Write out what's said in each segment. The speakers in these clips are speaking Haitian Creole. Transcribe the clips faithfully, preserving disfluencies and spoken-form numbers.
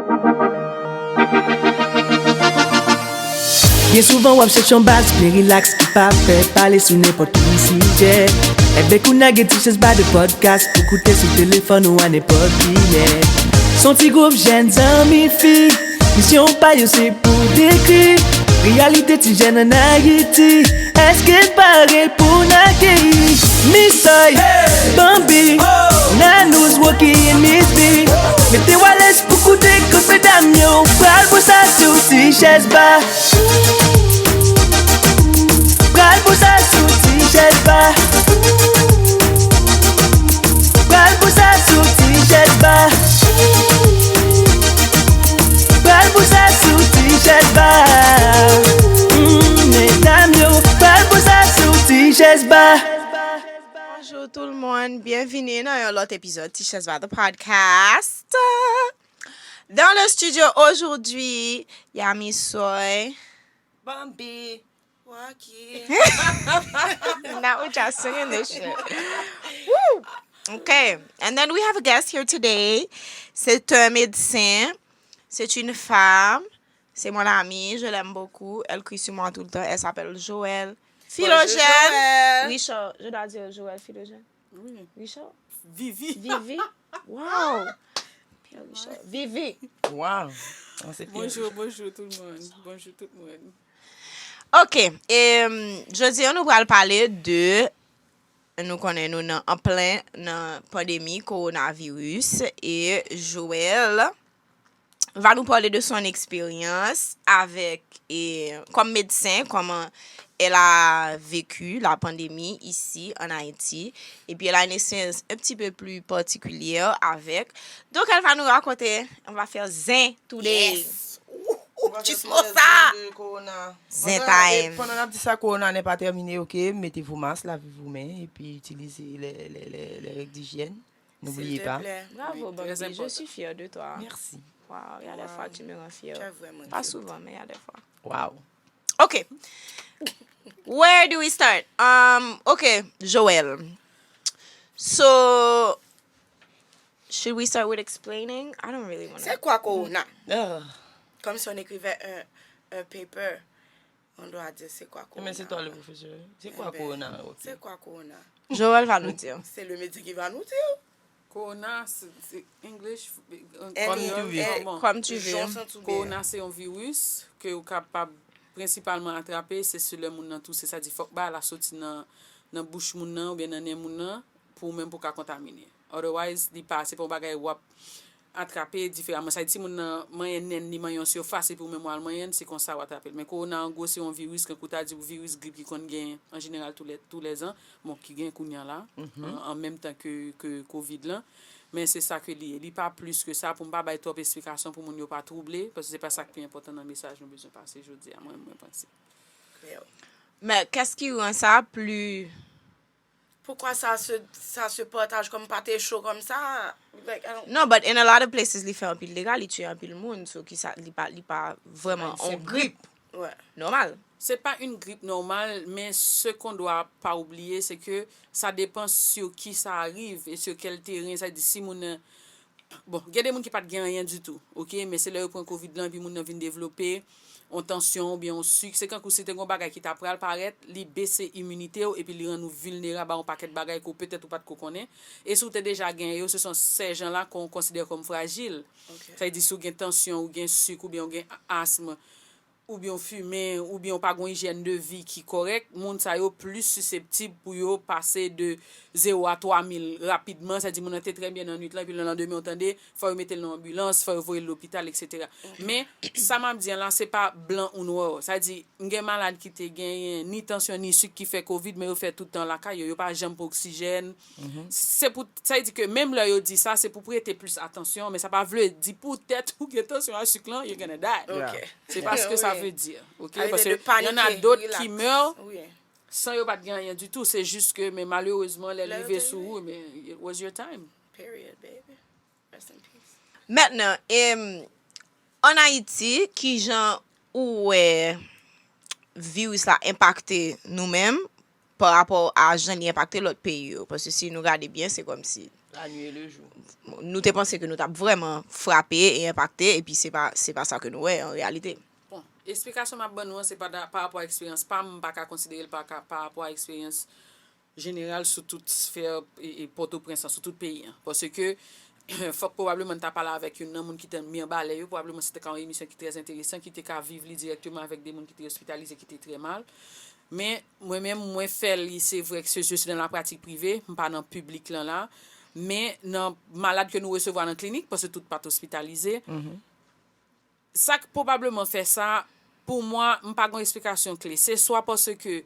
Byen souvan w ap chèche yon baz byen rilaks ki pa fè pale sou nenpòt ki sijè. Enben kounye a gen T Chèz Ba de podcast pou koute sou telefòn ou a nenpòt kilè. S on ti gwoup jèn zanmi fi, misyon pa yo se pou dekri reyalite ti jèn ann Ayiti. Èske n pare pou n akeyi Misoy, Bambi, Nanous, Rocky and Miss B? Mete w alèz pou koute kot medam yo pral boul sa sou ti chèz ba. Pral boul sa sou ti chèz ba. Pral boul sa sou ti chèz ba. Pral boul sa sou ti chèz ba. Mm, medam yo, pral boul sa sou ti chèz ba. Bonjou tout moun, byenvini nan yon lòt epizòd Ti Chèz Ba The Podcast. Dans le studio aujourd'hui, il y a Misoy. Bambi. Rocky. Now we just singing this shit. Woo! Okay, and then we have a guest here today. C'est un médecin. C'est une femme. C'est mon amie. Je l'aime beaucoup. Elle crie sur moi tout le temps. Elle s'appelle Joël Philogène. Joël. Richard. Je dois dire Joël Philogène. Oui. Richard. Vivi. Vivi. Wow. Pierre Richard. Vivi. Wow. Bonjou, bonjou tout moun. Bonjou tout moun. Ok. E, jodi a, nou pral pale de, nou konnen nou nan an plen nan pandemi kowonaviris e Joël va nous parler de son expérience avec, et, comme médecin, comment elle a vécu la pandémie ici en Haïti. Et puis elle a une expérience un petit peu plus particulière avec. Donc elle va nous raconter, on va faire zen today. Yes. Ouh, ouh, chismosa. Zen time. Pandan n ap di sa, corona n'est pas terminé, ok? Mettez vos masques, lavez vos mains, et puis utilisez les, les, les, les règles d'hygiène. N'oubliez pas. Bravo, Bambi. Je suis fière de toi. Merci. Wow, il y a des fois tu me rends fière. Pas souvent, mais il y a des fois. Wow. Ok. Where do we start? Um, ok, Joël. So, should we start with explaining? I don't really want to. C'est quoi corona? Ah. Comme si on écrivait un, un paper. On doit dire c'est quoi corona? Mais c'est toi le professeur. C'est quoi corona, ok? C'est quoi corona? Joël va nous dire. C'est le médecin qui va nous dire. Corona, c'est, c'est English, euh, comme tu veux. Comme tu veux. Corona, c'est un virus que ou capable principalement attraper, c'est sur le moun nan touse, sa di fòk bagay la soti nan, nan bouch moun nan oubyen nan nen moun nan pou ou menm pou ka kontamine. Otherwise, li pa, se pa yon bagay w ap atrape diferaman. Sa di si moun nan manyen nen li, manyen yon sifas, epi ou menm w al manyen l, se konsa w atrape l. Men kowona, an gwo, se yon viris, kankou w ta di w viris grip ki konn gen an jeneral tou lè, tou lè zan, bon, ki gen kounye a la, an, an menm tan ke, ke kovid lan. Men se sa ke li ye. Li pa plis ke sa, pou m pa bay twòp esplikasyon, pou moun yo pa twouble, paske se pa sa k pi enpòtan nan mesaj nou bezwen pase jodi a, mwen, mwen panse. Men, qu'est-ce qui rend ça plus Pourquoi ça se, ça se partage comme pa te cho comme ça? Like, I don't... Non, but in a lot of places, li fè anpil dega, li tiye anpil moun, so ki sa, li pa, li pa vrèman yon grip nòmal. C'est pas une grippe normale, mais ce qu'on doit pas oublier, c'est que ça dépend sur qui ça arrive et sur quel terrain. Sa di, si moun nan Bon, gen de moun ki pa t gen anyen ditou, ok, men se lè yo pran kovid lan, epi moun nan vin devlope yon tansyon oubyen yon sik. Se kankou si te gen yon bagay ki ta pral parèt, li bese iminite w, epi li rann ou vilnerab a yon pakèt bagay ke w petèt ou pa t ko konnen. E si w te deja genyen yo, se son sèl jan la ke w konsidere kòm frajil. Sa vle di, si w gen tansyon, ou gen sik, oubyen w gen asm, oubyen w fimen, oubyen w pa gen yon ijyèn de vi ki kòrèk, moun sa yo plis siseptib pou yo pase de zewo a twa mil rapidman. Sa di moun nan te trè byen nan nwit lan, epi le landemen w tande, fò yo mete l nan anbilans, fò yo voye l lopital, etsetera. Men, sa m ap di an la, se pa blan ou nwa. Sa di, m gen malad ki te genyen ni tansyon, ni sik ki fè kovid, men yo fè tout tan lakay yo, yo pa janm pran oksijèn, Se pou, sa vle di ke menm lè yo di sa, se pou prete plis atansyon, men sa pa vle di poutèt ou gen tansyon a sik lan, you're gonna die. Se pa sa ke sa vle di, ok? Paske y en a d'autres qui meurent san yo pa t gen anyen ditou. Se jis ke, men malerezman, lè l rive sou ou, men it was your time. Period, baby. Rest in peace. Mentnan, em, ann Ayiti, kijan ou wè viris la enpakte nou menm pa rapò a jan li enpakte lòt peyi yo? Paske si nou gade byen, se kòmsi La nuit et le jour. Nou te panse ke nou t ap vrèman frape e enpakte, epi se pa, se pa sa ke nou wè an reyalite. Bon, eksplikasyon m ap ban nou an, se pa da- pa rapò a eksperyans pa m, m pa ka konsidere l pa, ka- pa rapò a eksperyans jeneral sou tout sfè e, e Pòtoprens lan, sou tout peyi an. Paske fòk pwobableman n ta pale avèk youn nan moun ki te mi anba lè yo, pwobableman se te ka yon emisyon ki trè enteresan, ki te ka viv li dirèkteman avèk de moun ki te ospitalize, ki te trè mal. Men mwen menm, mwen fè li, se vre ke se je suis dans la pratique privée, m pa nan piblik lan la. Men nan malad ke nou resevwa nan klinik, paske tout pa t ospitalize, sa k pwobableman fè sa, pou mwen, m pa gen eksplikasyon kle. Se swa paske,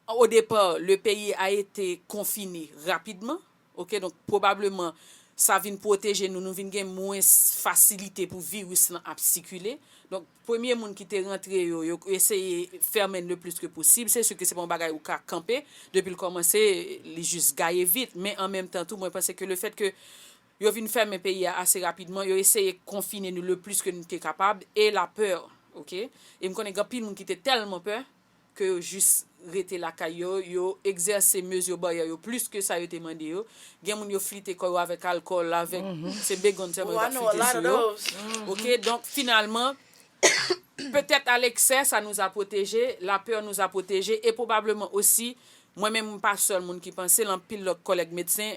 au départ, le pays a été confiné rapidement, ok, donk pwobableman sa vin pwoteje nou, nou vin gen mwens fasilite pou viris lan ap sikile. Donk, premye moun ki te rantre yo, yo eseye fèmen le plis ke posib. Se si ke se pa yon bagay ou ka kanpe. Depi l kòmanse, li jis gaye vit. Men an menm tan tou, mwen panse ke le fèt ke yo vin fèmen peyi a ase rapidman, yo eseye konfine nou le plis ke nou te kapab, e la pè, ok? E m konnen gen anpil moun ki te tèlman pè ke yo jis rete lakay yo, yo egzèse mezi baryè yo plis ke sa yo te mande yo. Gen moun yo flite kò yo avèk alkòl, avèk, se begonn sèlman yo t ap flite sou yo. Ok, donk finalman, peut-être à l'excès, ça nous a protégés, la peur nous a protégés, et probablement aussi, mwen menm, m pa sèl moun ki panse l, anpil lòt kòlèg medsen,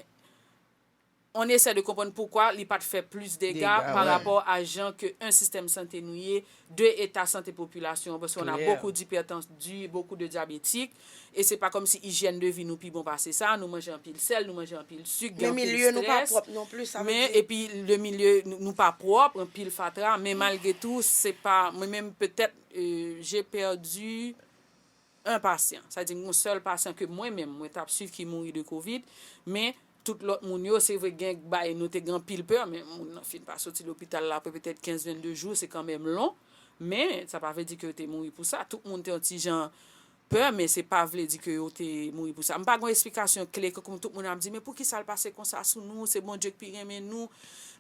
on essaie de comprendre pourquoi li pa t fè plis dega pa rapò a jan ke, un, sistèm sante nou ye, de, eta sante popilasyon an, paske on a beaucoup d'hypertendus, beaucoup de diabétiques, e se pa kòmsi ijyèn de vi nou pi bon pase sa, nou manje anpil sèl, nou manje anpil sik, gen Men anpil milye nou pa strès. Pwòp non plis, sa vle Men di. Epi le milye, nou nou pa pwòp, anpil fatra, men malgre tou, se pa, mwen menm petèt, euh, j'ai perdu un patient. Sa di yon sèl pasyan ke mwen menm, mwen t ap swiv ki mouri de kovid, men tout lòt moun yo, se vre gen bay nou te gen anpil pè, men moun nan fin pa soti lopital la apre petèt kenz, vennde jou, se kanmenm lon. Men sa pa vle di ke yo te mouri pou sa. Tout moun te yon ti jan pè, men se pa vle di ke yo te mouri pou sa. M pa gen yon eksplikasyon kle, ke kòm tout moun ap di, men poukisa l pase konsa sou nou, se Bondye ki pi renmen nou.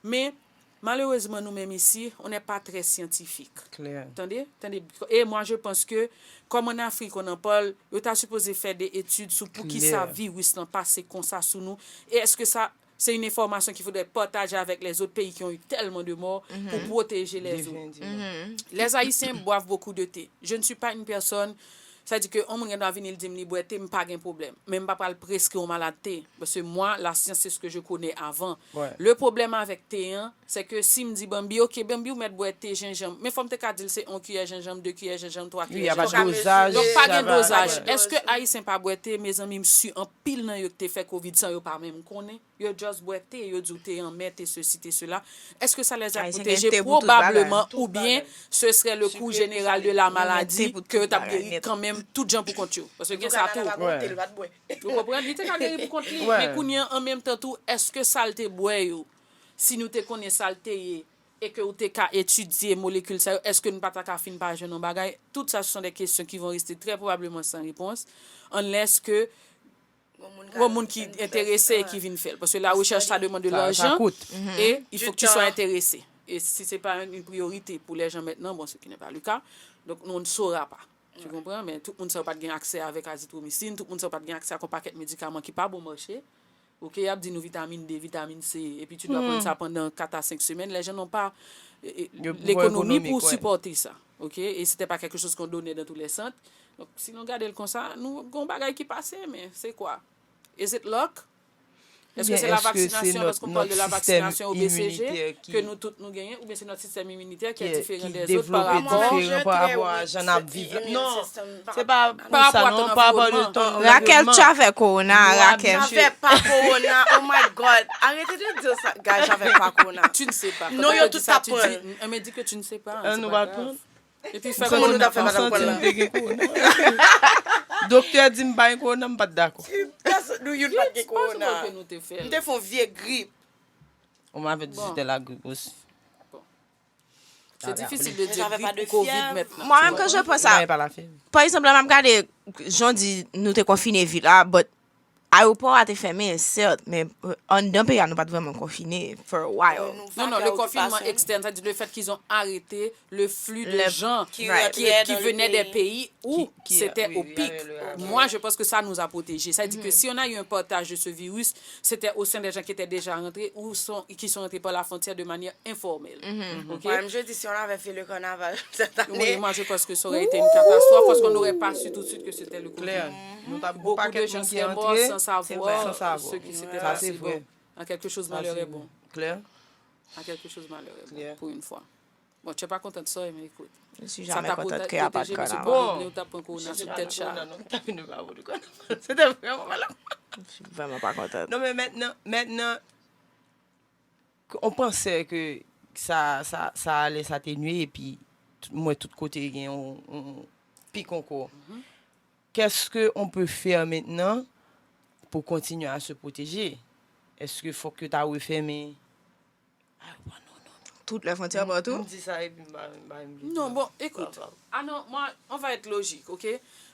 Men malerezman, nou menm isi, on n'est pas très scientifique. Klè. Tande? Tande? E mwa, je pense que, comme en Afrique, on en parle, yo ta sipoze fè de etid sou poukisa Klè. Viris lan pase konsa sou nou. E èske sa, c'est une information qu'il faudrait partager avec les autres pays qui ont eu tellement de morts pour protéger les autres. Definistivman. Les Haïtiens boivent beaucoup de thé. Je ne suis pas une personne, sa di ke yon moun gen dwa vini, l di m li bwè te, m pa gen pwoblèm. Men m pa pral preskri yon malad te. Paske mwa, la syans, se ce que je connais avant. Ouais. Le pwoblèm avèk te an, se ke si m di Bambi, ok, Bambi, ou mèt bwè te, jenjanm. Men fò m te ka di l se yon kiyè jenjanm, de kiyè jenjanm, twa Wi, kiyè y a pa jenjanm. dozaj. Donk, pa Sa gen va. dozaj. Pa gen Èske dozaj. Ayisyen pa bwè te? Mezanmi, m si anpil nan yo ki te fè kovid san yo pa menm konnen. Yo just bwè te, yo di w te anmè, te sesi, te sela. Èske sa lè a Ayisyen pwoteje? gen te pou tout bagay. Probableman, oubyen ce serait le coût général de la maladie Pou ke yo tout t ap bagay geri nèt. Kanmenm tout jan pou kont yo. Paske gen sa tou. Antouka, nana pa konte, l pa t bwè. Ou konprann? Li te ka geri pou kont li. Ouais. Men kounye an, an menm tan tou, èske sa l te bwè yo, si nou te konnen sa l te ye, e ke ou te ka etidye molekil sa yo, èske n pa ta ka fin pa jwenn yon bagay? Tout sa, ce sont des questions qui vont rester très probablement sans réponse, unless que yon moun ki enterese e ki vin fè l. Paske la recherche, ça demande de Ça, ça l'argent coûte. Et il faut que tu sois temps. Intéressé. Et si c'est pas une priorité pour les gens maintenant, bon, ce qui n'est pas le cas, donc on ne saura pas. Tu comprends? Men tout moun sa yo pa t gen aksè avèk azithromycine, tout moun sa yo pa t gen aksè ak yon pakèt medikaman ki pa bon mache. Ok, y ap di nou vitamin D, vitamin C, et puis tu dois prendre ça pendant quatre à cinq semaines. Les gens n'ont pas euh, euh, Yo pou l'économie ekonomik, pour ouais. Supporter ça. Ok, et c'était pas quelque chose qu'on donnait dans tous les centres. Donc, si nou gade l konsa, nou gen yon bagay ki pase, men se kwa? Is it luck? Èske Oubyen se la èske se vaksinasyon, nòt- paske on parle de la nòt sistèm vaksinasyon O B C G iminitè ki- ke nou tout nou genyen, oubyen se nòt sistèm iminitè ki ki- diferan ki des autres par devlope rapport diferan pa rapò a jan n ap viv la? Non, se pa pou Par sa, rapport à non, ton pa rapò de environnement. ton Raquel, anviwònman. tu avais corona, Nou Raquel. J'avais pas corona. Oh my God. Arrêtez de dire ça. Guys, j'avais pas corona. Tu ne sais pas. Non, Quand yo on te tout dit ça, tu kapon. Dis, on me dit que tu ne sais pas. An C'est nou pas pa grave. konn. Et puis, fè Kòman nou corona. ta fè pa nan Santi corona? M te gen corona. Doktè di m pa gen corona, m pa t dakò. Pèsonn, nou youn pa t gen Pas corona. que nous te fait. M te fè yon vye grip. On m'avait dit c'était la grippe aussi. C'est difficile de J'avais dire pas de grippe ou COVID fièvre. maintenant. Mwen menm, kan je pense à, Non, pa la fièvre. pa egzanp, lè m ap gade jan di nou te konfine vi la, but Ayewopò a te fèmen, sèt, men anndan peyi a, nou pa t vrèman konfine for a while. Non, non, le confinement externe, c'est-à-dire le fait qu'ils ont arrêté le flux de gens qui, qui venaient des pays où c'était au pic. Moi, je pense que ça nous a protégés. C'est-à-dire que si on a eu un partage de ce virus, c'était au sein des gens qui étaient déjà rentrés ou sont, qui sont rentrés par la frontière de manière informelle. OK? Moi-même, je dis, si on avait fait le carnaval cette année. Oui, moi, je pense que ça aurait été une catastrophe parce qu'on n'aurait pas su tout de suite que c'était le Covid. Beaucoup de gens seraient morts sans savoir ce qui s'était passé. Bon, à quelque chose malheur est bon. À quelque chose malheur est bon, pour une fois. Bon, tu n'es pas contente, sorry, mais écoute. Je suis jamais contente qu'il n'y a pas de carnaval. Ou t ap pran kowona sou tèt cha. C'était vraiment malade. Je suis vraiment pas contente. Non, mais maintenant, maintenant, on pensait que ça, ça, ça allait s'atténuer et puis mwen tout kote gen yon, yon pik ankò. Qu'est-ce que on peut faire maintenant pour continuer à se protéger? Est-ce que fòk yo ta refèmen? Tout lè fwontyè partou? M di sa epi m pa menm vle di. Non, bon, écoute. Ah non, moi, on va être logique, OK?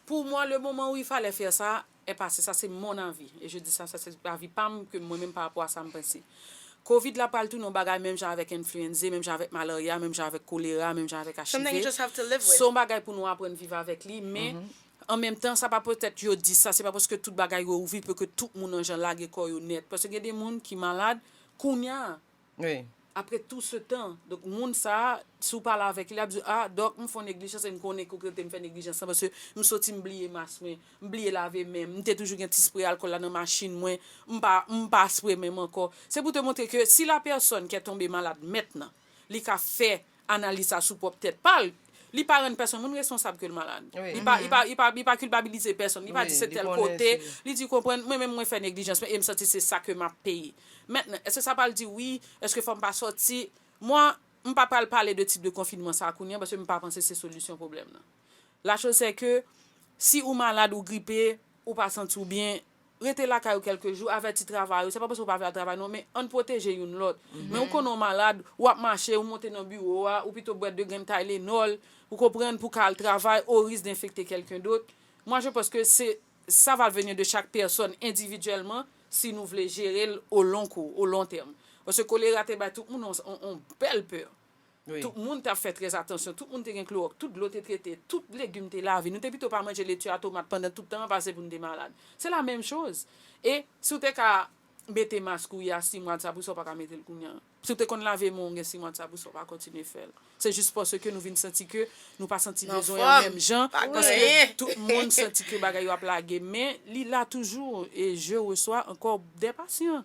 Pour moi, le moment où il fallait faire ça est passé. Ça, c'est mon avis. Et je dis ça, ça c'est l'avis pa m, ke mwen menm pa rapò a sa m panse. Covid la pral tounen yon bagay menm jan avèk enfliyenza, menm jan avèk malarya, menm jan avèk kolera, menm jan avèk H I V. Something you just have to live with. Se yon bagay pou nou aprann viv avèk li, men an menm tan, sa pa petèt yo di sa, se pa paske tout bagay yo ouvri pou ke tout moun an jan lage kò yo nèt. Paske gen de moun ki malad kounya. Wi. Après tout ce temps, donk moun sa, si w pale avèk li, l ap di, ah, dòk, m fè yon neglijans e m konnen ke kote m fè neglijans lan, paske m soti m bliye mas mwen, m bliye lave men m, m te toujou gen ti spre alkòl la nan machin mwen, m pa, m pa spre men m ankò. C'est pour te montrer que si la personne qui est tombée malade maintenant, li ka fè analiz sa sou pwòp tèt pa l, li pa rann pèsonn moun responsab ke l malad. Li pa, li pa, li pa, li pa kilpabilize pèsonn. Li pa di se tèl kote, li di konprann, mwen menm mwen fè neglijans mwen e m santi se sa ke m ap peye. Mentnan, èske sa pral di wi, èske fò m pa sòti? Mwen, m pa pral pale de tip de konfinman sa a kounye a, paske m pa panse se solisyon pwoblèm nan. La chose c'est que, si ou malad, ou gripe, ou pa santi w byen, rete lakay ou kèlke jou, avèti travay ou. Se pa paske ou pa vle al travay non, men ann pwoteje youn lòt. Men ou konnen w malad, w ap mache, ou monte nan biwo a, ou pito bwè de grenn Tylenol, ou konprann, pou ka al travay, au risque d'infecter quelqu'un d'autre. Moi, je pense que c'est, ça va venir de chaque personne individuellement, si nou vle jere l au long cours, au long terme. Paske kolera te bay tout moun on, on, on bèl pè. Tout moun t ap fè trè atansyon, tout moun te gen klowòks, tout dlo te trete, tout legim te lave. Nou te pito pa manje leti a tomat pandan tout tan an pase pou n te malad. Se la menm choz. E si w te ka mete mask ou ya sis mwa de sa, poukisa w pa ka mete l kounye a? Si w te konn lave men w gen sis mwa de sa, poukisa w pa kontinye fè l? Se jis paske nou vin santi ke nou pa santi bezwen an menm jan, paske tout moun santi ke bagay yo ap lage. Men li la toujou, e je reçois encore des patients.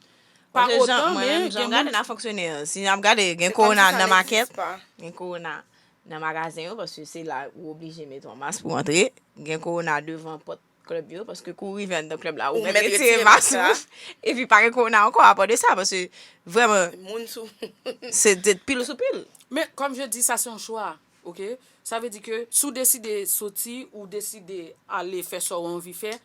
Pa otan, men gen moun. Jan gade n ap fonksyone an. Si n ap gade, gen kowona nan makèt, gen kowona nan magazen yo, paske se la ou oblije mete yon mas pou w antre. Gen kowona devan pòt klèb yo, paske kou w rive anndan klèb la, ou mèt retire mas ou. Epi pa gen kowona ankò, apa de sa, paske vrèman, se de pil sou pil. Men, comme je dis, ça c'est un choix, OK? Sa vle di ke si w deside soti, ou deside ale fè sa w anvi fè,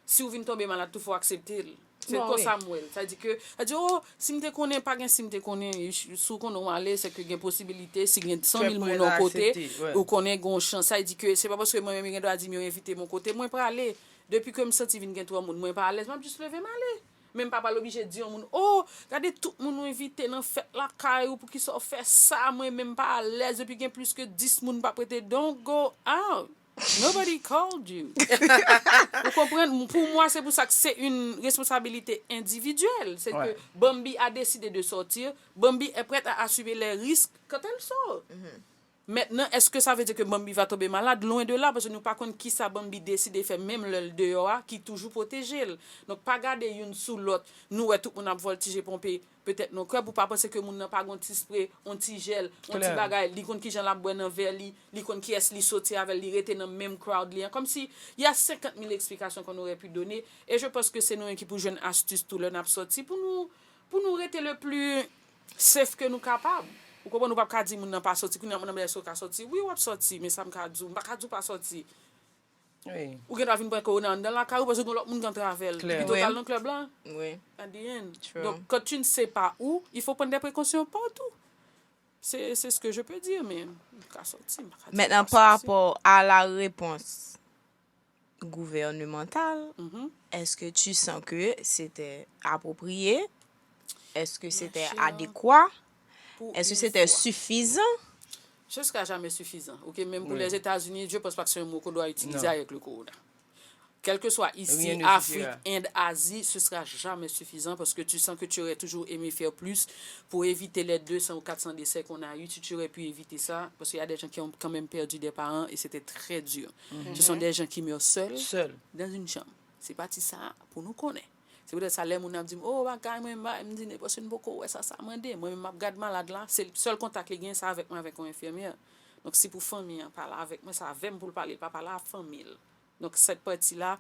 si w vin tonbe malad tou, fò w aksepte l. Se konsa m wè l. Sa di ke, sa di, oh, si m te konnen, pa gen si m te konnen, si w konnen w ale, se ke gen posibilite, si gen san mil moun yon kote, ou konnen gen yon chans. Sa di ke se pa paske mwen menm, yo gen dwa di m yo envite m yon kote, mwen prale. Depi ke m santi vin gen twòp moun, mwen pa alèz, m ap jis leve m ale. Men m pa pral oblije di yon moun, oh, gade tout moun ou envite nan fèt lakay ou, poukisa w fè sa, mwen menm m pa alèz, depi gen plis ke dis moun p ap rete, don't go out. Nobody called you. Ou konprann? Pou mwen, se pou sa ke se yon responsabilite endividyèl. Se ke Bambi a décidé de sortir, Bambi est prête à assumer les risques quand elle sort. Mentnan, èske sa vle di ke Bambi va tonbe malad? Lwen de la, paske nou pa konn kisa Bambi deside fè, menm lè l deyò a, ki toujou pwoteje l. Donk, pa gade youn sou lòt. Nou wè tout moun ap vòltije, ponpe petèt nan klèb, ou pa panse ke moun nan pa gon ti spre, on ti jèl, on ti bagay, li konn kijan l ap bwè nan vè li, li konn kiyès li soti avè l, li rete nan menm crowd li an. Kòmsi, il y a cinquante mille explications qu'on aurait pu donner, et je pense que se nou menm ki pou jwenn astis tou lè n ap sòti pou nou, pou nou rete le plus safe ke nou kapab. Ou konprann, ou p ap ka di moun nan pa sòti, kounye a moun nan, men èske w ka sòti? Wi, w ap sòti, men sa m ka di w, m pa ka di w pa sòti. Ou gen dwa vin pran kowona anndan lakay ou, paske gen lòt moun ki antre avè l. Li pito t al nan klèb la. At the end. Donk, quand tu ne sais pas où, il faut prendre des précautions partout. Se, se ce que je peux dire, men m ka sòti, m pa ka di m pa sòti. Mentnan, pa rapò a la repons, gouvernemental, est-ce que tu sens que c'était approprié? Est-ce que c'était adéquat? Est-ce que c'était suffisant? Ce sera jamais suffisant. Ok, même pour les États-Unis, je pense pas que c'est un mot qu'on doit utiliser avec le corona. Quel que soit ici, Afrique, Inde, Asie, ce sera jamais suffisant parce que tu sens que tu aurais toujours aimé faire plus pour éviter les deux cents ou quatre cents décès qu'on a eu. Tu, tu aurais pu éviter ça parce qu'il y a des gens qui ont quand même perdu des parents et c'était très dur. Ce sont des gens qui meurent seuls dans une chambre. Se pa ti sa pou nou konnen. Se poutèt sa lè moun ap di m, oh, bagay, mwen, m di, paske nou poko wè sa, sa mande. Mwen menm, m ap gad malad la, se sèl kontak li gen, se avèk mwen, avèk yon enfimyè. Donk, si pou fanmi an pale avèk mwen, se avè m pou l pale, l pa pale a fanmi l. Donk, cette partie-là,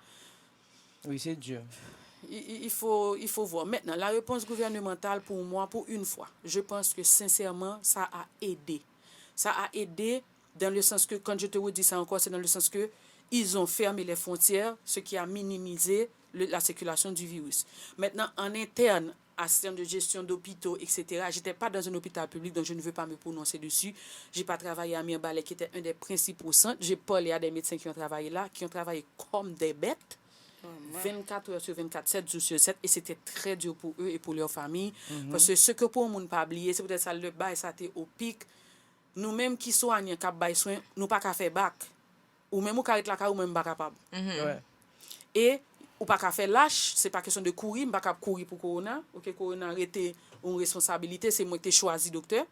Oui, c'est dur. il, il- il faut, il faut voir. Maintenant, la réponse gouvernementale, pour moi, pour une fois, je pense que sincèrement, ça a aidé. Ça a aidé dans le sens que, quand je te redis ça encore, c'est dans le sens que ils ont fermé les frontières, ce qui a minimisé le- la circulation du virus. Maintenant, en interne, à système de gestion d'hôpitaux, et cetera, j'étais pas dans un hôpital public, donc je ne veux pas me prononcer dessus. J'ai pas travaillé à Mirbalais, qui était un des principaux centres. J'ai parlé à des médecins qui ont travaillé là, qui ont travaillé comme des bêtes, vingt-quatre heures sur vingt-quatre, sept jours sur sept, et c'était très dur pour eux et pour leur famille. Parce que ce que pour moun pa bliye, se poutèt sa le bagay sa te o pik. Nou menm ki swanyan, k ap bay swen, nou pa ka fè bak. Ou menm ou ka ret lakay ou, mwen m pa kapab. E ou pa ka fè lach, se pa kesyon de kouri, m pa ka ap kouri pou kowona. Ok, kowona rete yon responsabilite, se mwen ki te chwazi doktè.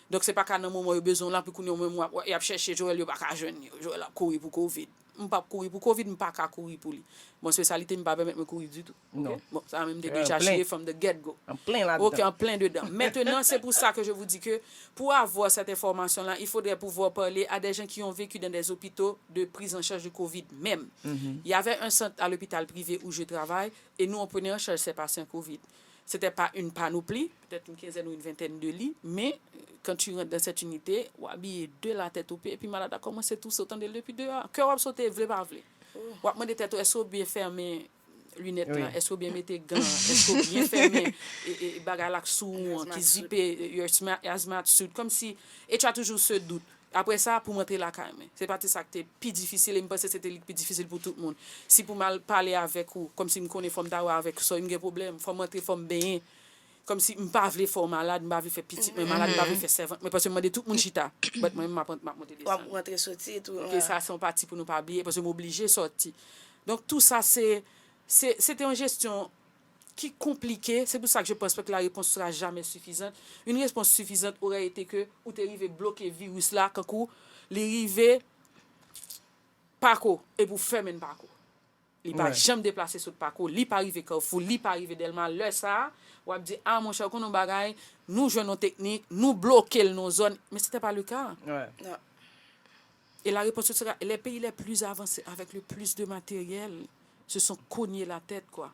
Donk se pa ka nan moman yo bezwen w la, pou kounye a ou menm w ap, y ap chèche Joel, yo pa ka jwenn li. Joel ap kouri pou kovid. M p ap kouri pou kovid, m pa ka kouri pou li. Bon, espesyalite m pa pèmèt mwen kouri ditou. Ok? Bon, sa menm te dwe chache from the get go. An plen ladan. Ok, en plein dedans. Maintenant, c'est pour ça que je vous dis que pour avoir cette information-là, il faudrait pouvoir parler à des gens qui ont vécu dans des hôpitaux de prise en charge de covid même. Il y avait un centre à l'hôpital privé où je travaille et nous, on prenait en charge ces patients covid. C'était pas une panoplie, peut-être une quinzaine ou une vingtaine de lits, mais quand tu rentres dans cette unité, w abiye de la tête aux pieds, epi malad la kòmanse touse, w tande l depi deyò. Kè w ap sote, vle pa vle. W ap mande tèt ou, èske w byen fèmen linèt la? Èske w byen mete gan? Èske w byen fèmen e, e, bagay la k sou ou an, ki zipe, e, your sma- hazmat suit? Kòmsi, e tu as toujours ce doute. Apre sa, pou m antre lakay mwen. Se pa ti sa k te pi difisil, e m panse se te li k pi difisil pou tout moun. Si pou m al pale avèk ou, kòmsi m konnen fò m ta wè avèk sè m gen pwoblèm, fò m antre, fò m benyen. Kòmsi m pa vle fè w malad, m pa vle fè pitit mwen malad, m pa vle fè sèvant mwen, paske m mande tout moun chita. But mwen menm, m ap, m ap monte desann. Ou antre soti tou. Ok, sa se yon pati pou nou pa bliye, paske m oblije sòti. Donk, tou sa, se, se, se te yon jesyon ki konplike. C'est pour ça que je pense pas que la réponse sera jamais suffisante. Une réponse suffisante aurait été que ou te rive bloke viris la, kankou li rive Pako, epi w fèmen Pako. Li pa janm deplase sot Pako, li pa rive Kafou, li pa rive Dèlma. Lè sa a, w ap di, a monchè, ou konn yon bagay, nou jwenn yon teknik, nou bloke l nan yon zòn. Men se te pa le ka. Ouais. Non. Et la réponse sera, les pays les plus avancés avec le plus de matériel se sont cognés la tête, quoi.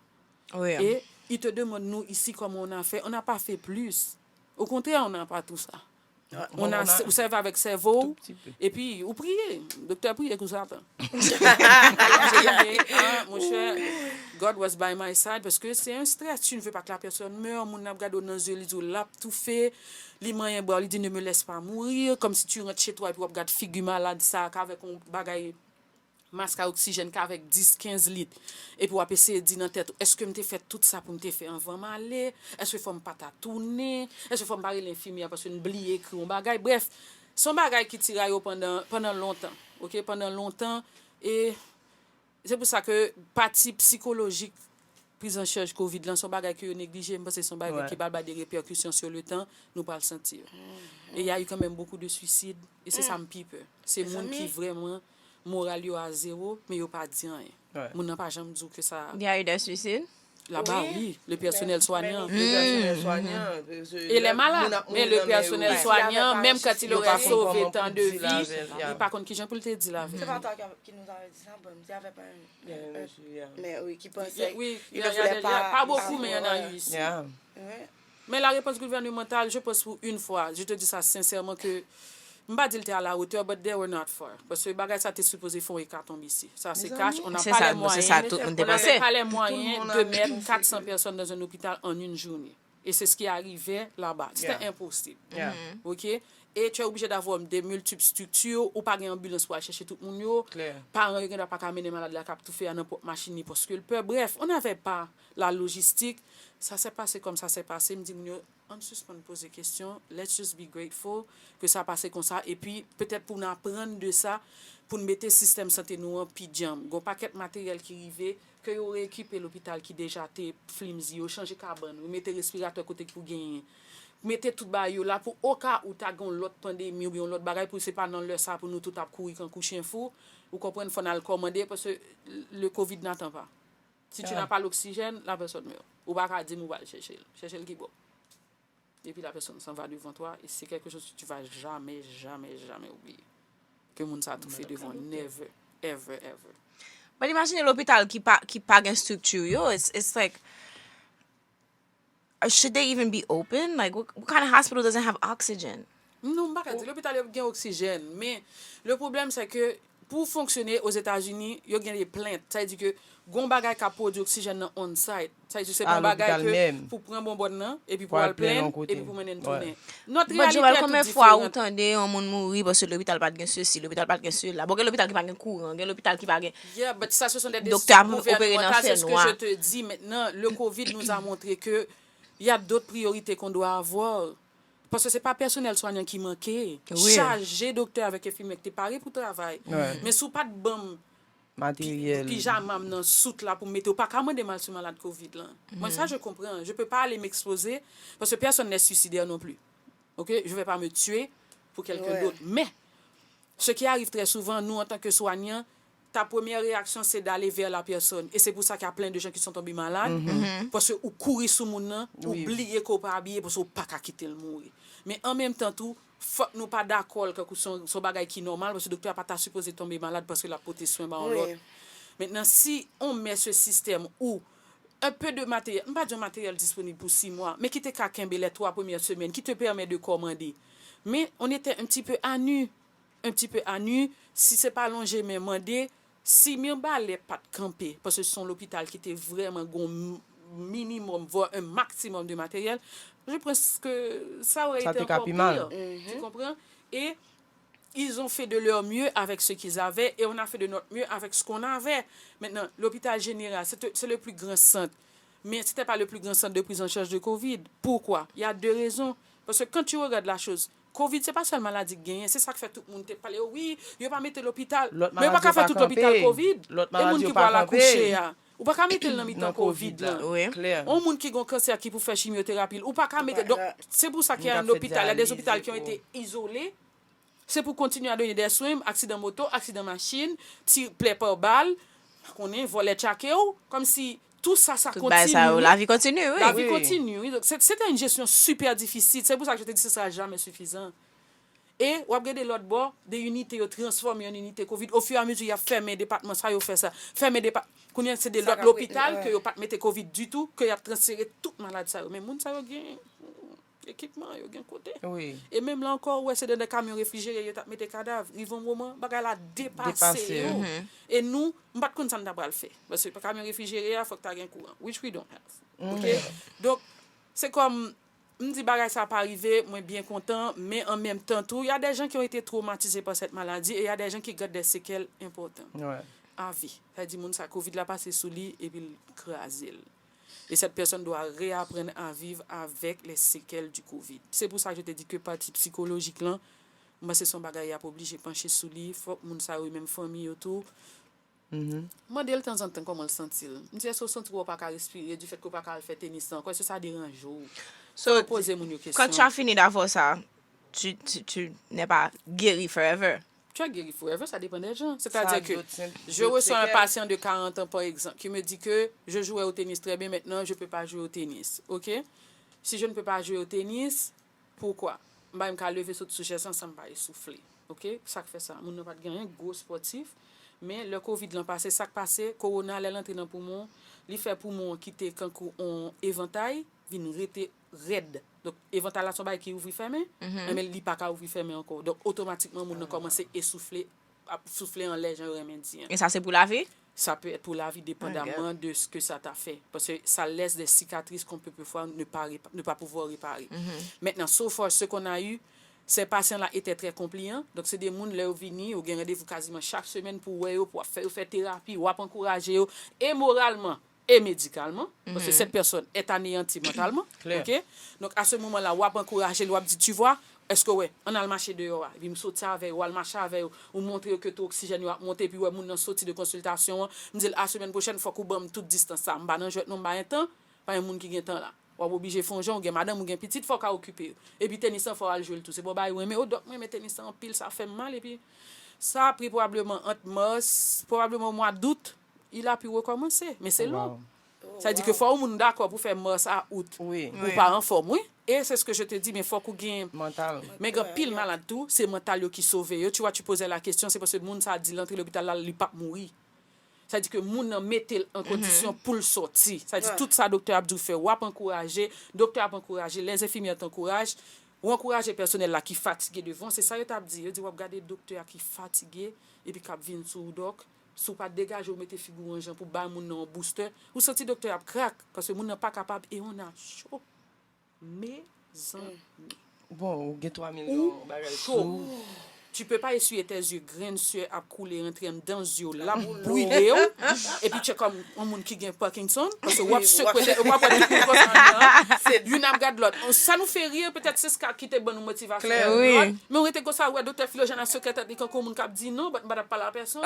Wi. Et ils te demandent, nous, ici, comment on a fait. On n'a pas fait plus. Au contraire, on n'a pas tout ça. On a, ou sèvi avèk sèvo w, epi ou priye. Doktè priye kou Satan. Ah, monchè, God was by my side, paske se yon strès, tu ne veux pas que la personne meure, moun nan ap gade w nan zye, li di w l ap toufe, li manyen bra w, li di ne me laisse pas mourir, comme si tu rentres chez toi epi w ap gad figi malad sa, k avèk yon bagay mask a oksijèn k avèk dis, kenz lit, epi w ap eseye di nan tèt ou, èske m te fè tout sa pou m te fè anvan m ale? Èske fò m pa ta tounen? Èske fò m pa rele enfimyè paske m bliye ekri yon bagay? Brèf, se yon bagay ki tiray ou pandan, pandan lontan, ok, pandan lontan, e se pou sa ke pati sikolojik prizanchaj kovid lan se yon bagay ke yo neglije, m panse se yon bagay ki pral bay de repèkisyon sur le tan, nou pral santi yo. E y a eu quand même beaucoup de suicides, e se sa m pi pè. Se moun ki vrèman moral yo a zewo, men yo pa di anyen. Moun nan pa janm di w ke sa. Il y a eu des suicides? Laba, wi, le personnel soignant. Le personnel soignant. E lè malad, men le personnel soignant, menm quand il aurait sauvé tant de vies, li pa konn kijan pou l te di l avè Se pa toi qui, qui nous avait dit ça, bon, m te avè pa un, un, un, men oui, qui pensait, Oui, il y a, ne y a voulait des- pas pas beaucoup, avoir- mais il y en a eu ici. Yeah. Ouais. Mais la réponse gouvernementale, je pense pour une fois, je te dis ça sincèrement que m pa di l te à la hauteur, but they were not far. Paske bagay sa te sipoze fè yon ekatonb isi. Sa se cash, on n'a Se pas sa, les se moyens, sa tout moun te on n'avait panse. Pas les moyens de mettre quatre cents personnes dans un hôpital en une journée. Et c'est ce qui arrivait là-bas. C'était impossible. OK? Et tu es obligé d'avoir de multiples structures, ou pa gen anbilans pou al chèche tout moun yo. Paran yo gen dwa pa ka mennen malad la k ap toufe a nan pwòp machin li paske l pè. Bref, on n'avait pas la logistique. Sa se pase kòm sa se pase. M di moun yo, ann sispann poze kesyon. Let's just be grateful ke sa pase konsa. Epi, petèt pou n aprann de sa, pou n mete sistèm sante nou an pi djanm. Gon pakèt materyèl ki rive, ke yo reekipe lopital ki deja te flimzi, yo chanje kabann, yo mete respiratè kote ki pou genyen. Mete tout bagay yo la pou oka ou ta gen yon lòt pandemi oubyen yon lòt bagay pou se pa nan lè sa pou nou tout ap kouri kankou chen fou. Ou konprann, fò n al kòmande, paske le covid n'attend pas. Si tu n'as pas l'oxygène, la personne meurt. Ou pa ka di m ou pral chèche l. Chèche l ki bò. Et puis la personne s'en va devant toi et c'est quelque chose que tu vas jamais, jamais, jamais oublier. Ke moun sa toufe devan, never, ever, ever. But imagine lopital ki pa, ki pa gen structure yo, it's, it's like, uh, should they even be open? Like, what, what kind of hospital doesn't have oxygen? Non, m pa ka di lopital yo gen oksijèn, men le pwoblèm se ke pou fonksyone Ozetazini, yo gen de plent. Sa vle di ke gon bagay k ap pwodui oksijèn nan on site. Sa vle di se pa yon bagay ke pou pran bonbòn nan, epi pou al plenn, epi pou mennen l tounen. Nòt reyalite a tout diferan. Tande yon moun mouri paske lopital pa t gen sesi, lopital pa t gen sela. Bon, gen lopital ki pa gen kouran, gen lopital ki pa gen. Yeah, but ça, ce sont des décisions gouvernementales, c'est ce que je te dis maintenant. Le covid nous a montré que il y a d'autres priorités qu'on doit avoir. Paske se pa pèsonèl swanyan ki manke. Chaje doktè avèk enfimyè ki te pare pou travay. Men si w pa t ban m materyèl, pijama m nan sout la pou m mete, ou pa ka mande m al sou malad covid lan. Mwen sa je konpran. Je peux pas aller m'exposer parce que personne n'est suicidaire non plus. OK? Je vais pas me tuer pour quelqu'un d'autre. Men ce qui arrive très souvent, nous en tant que soignants, ta première réaction c'est d'aller vers la personne. Et c'est pour ça qu'il y a plein de gens qui sont tombés malades. Paske ou kouri sou moun nan, ou bliye ke ou pa abiye, paske ou pa ka kite l mouri. Men an menm tan tou, fòk nou pa dakò l kankou se yon bagay ki nòmal, paske doktè a pa ta sipoze tonbe malad paske l ap pote swen ba yon lòt. Mentnan, si on met ce système où un peu de matériel, m pa di yon materyèl disponib pou sis mwa, men ki te ka kenbe les trois premières semaines, qui te permet de commander. Men on était un petit peu à nu, un petit peu à nu, si se pa lonje men mande, si Mibalè pa t kanpe, paske se yon lopital ki te vrèman gon minimòm, vwa un maksimòm de materyèl, je pense que ça aurait été encore pire. Tu comprends? Et ils ont fait de leur mieux avec ce qu'ils avaient et on a fait de notre mieux avec ce qu'on avait. Maintenant, l'hôpital général, c'est le plus grand centre. Mais c'était pas le plus grand centre de prise en charge de covid. Pourquoi? Il y a deux raisons. Parce que quand tu regardes la chose, covid, se pa sèl maladi k genyen, se sa k fè tout moun te pale, wi, yo pa mete lopital. Men yo pa ka fè tout lopital covid. E moun ki pral akouche a, ou pa ka mete l nan mitan covid lan. On moun ki gon kansè ki pou fè chimyoterapi l, ou pa ka mete. Donk, se pou sa ke y a lopital, y a des hôpitaux qui ont été isolés. Se pou continuer à donner des soins, aksidan moto, aksidan machin, ti plè pa bal, pa konnen, vòlè tchake w, kòmsi tout sa, sa continue. Lavi continue, wi. Lavi continue, wi. Donk, se, se te une gestion super difficile. C'est pour ça que je te dis, ce sera jamais suffisant. E w ap gade lòt bò, de inite yo transfòme an inite covid. Au fur et à mesure, y ap fèmen depatman sa, yo fè sa. Fèmen depa-, kounye a, se de lòt lopital ke yo pa t mete covid ditou, ke y ap transfere tout malad sa yo. Men moun sa yo gen ekipman, yo gen kote. E menm la ankò, ou wè se nan de kamyon refrijere yo t ap mete kadav. Rive yon moman, bagay la depase yo. E nou, m pa t konn sa n ta pral fè. Paske kamyon refrijere a, fòk ta gen kouran. Which we don't have. OK? Donk, se kòm, m di bagay sa pa rive, mwen byen kontan, men an menm tan tou, y a des gens qui ont été traumatisés par cette maladie et y a des gens qui gardent des séquelles importantes. À vie. Sa di moun sa, covid la pase sou li, epi l kraze l. Et cette personne doit réapprendre à vivre avec les séquelles du covid. Se pou sa ke je te di ke pati sikolojik lan, m panse se yon bagay y ap oblije panche sou li. Fòk moun sa yo, menm fanmi yo tou, mande l tanzantan kòman l santi l. M di, èske w santi w pa ka respire du fait ke w pa ka al fè tenis la ankò? Èske sa deranje w? Fò w poze moun yo kesyon. Quand tu as fini d'avoir ça, tu, tu, tu n'es pas guéri forever. Tu es guéri forever, ça dépend des gens. C'est-à-dire que je reçois un patient de quarante ans, par exemple, qui me dit que je jouais au tennis très bien, maintenant je peux pas jouer au tennis. OK? Si je ne peux pas jouer au tennis, pourquoi? M pa menm ka leve sot sou chèz lan san m pa esoufle. OK? Sa k fè sa? Moun nan pa t gen anyen, gwo spòtif. Men lè covid lan pase, sa k pase, kowona, lè l antre nan poumon, li fè poumon ki te kankou on evantay, vin rete rèd. Donk, evantay la se yon bagay ki ouvri fèmen, enben li pa ka ouvri fèmen ankò. Donk, otomatikman, moun nan kòmanse esoufle, ap soufle anlè, jan yo renmen di an. E sa se pou lavi? Ça peut être pour la vie, dépendamment de ce que ça t'a fait. Parce que ça laisse des cicatrices qu'on peut parfois ne pas, répa- ne pas pouvoir réparer. Maintenant, so far, ce qu'on a eu, ces patients-là étaient très compliants. Donc, c'est des moun, lè yo vini, ou gen randevou kaziman chak semèn pou wè yo, pou w ap fè yo fè terapi, w ap ankouraje yo, e moralman, e medikalman. Parce que cette personne est anéantie mentalement. Clair. OK? Donc, à ce moment-là, w ap ankouraje l, w ap di, tu vois, èske w wè, ann al mache deyò a. Epi m soti avè yo, w al mache avè yo, ou montre yo ke to oksijèn yo ap monte, epi w wè moun nan soti de konsiltasyon an, m di l, a, semèn pwochèn, fòk ou ban m tout distans sa. M pa nan jwèt non, m pa gen tan, pa gen moun ki gen tan la. W ap oblije fè yon jan, ou gen madanm, ou gen pitit, fòk w okipe yo. Epi tenis lan, fò w al jwe l tou. Se bon bagay ou renmen, o dòk, mwen renmen tenis lan anpil, sa fè m mal, epi sa ap pran pwobableman ant mas, pwobableman o mwa dout, il a pu recommencer. Men se long. Sa di ke fò yon moun dakò pou fè mas a out. Wi. Ou pa anfòm, wi. E se ce que je te dis, men fòk ou gen. Mantal. Men gen pil malad tou, se mantal yo ki sove yo. Tu vois, tu posais la question, se paske moun sa di l antre lopital la, li p ap mouri. Sa di ke moun nan mete l an kondisyon pou l sòti. Sa di tout sa doktè ap di w fè, w ap ankouraje, doktè ap ankouraje, les infirmières t'encouragent, ou ankouraje pèsonèl la ki fatige devan, se sa yo t ap di. Yo di w ap gade doktè a ki fatige, epi k ap vin sou ou dòk. Si w pa degaje w mete figi w an jan pou bay moun nan yon booster, ou santi doktè ap krak, paske moun nan pa kapab e on a cho. Mezanmi. Bon, ou gen twa milyon bagay sou. Tu peux pas essuyer tes yeux, grenn suè ap koule rantre anndan zye w, l ap brile w, epi tchè kòm yon moun ki gen Parkinson, paske w ap sekwe tèt, w ap wè tout moun konsa anndan, youn ap gad lòt. Sa nou fè ri, petèt se sa ki te ban nou motivasyon. Klè. Wi. Men w rete konsa, w wè doktè Filojèn ap sekwe tèt li kankou yon moun k ap di non, but m pa t ap pale a pèsonn.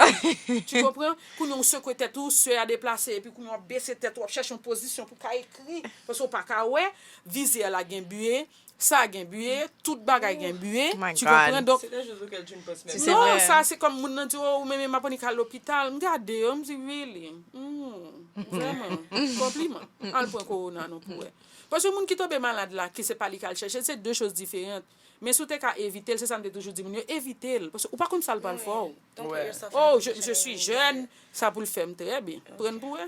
Tu comprends? Kounye a w sekwe tèt ou, suè a deplase, epi kounye a w ap bese tèt ou, w ap chèche yon pozisyon pou w ka ekri, paske w pa ka wè, vizè la gen bye, sa gen bye, tout bagay gen bye, Oh my tu God. comprends? Donk, C'est des choses auxquelles tu ne penses même C'est non, vrai. Sa se kòm moun nan di, oh, ou menm m ap annik al lopital, m gade yo, m di, really? Hmm, vrèman, konpliman. Al pran kowona non pou wè. Paske moun ki tonbe malad la, ki se pa li k al chèche, se de choz diferan. Men si w te ka evite l, se sa m te toujou di moun yo, evite l. Paske ou pa konn sa l pral fè w. Don't put yourself in a Oh, je, position je where suis you jeune, sa pou l fè m trè byen. Pran l pou wè.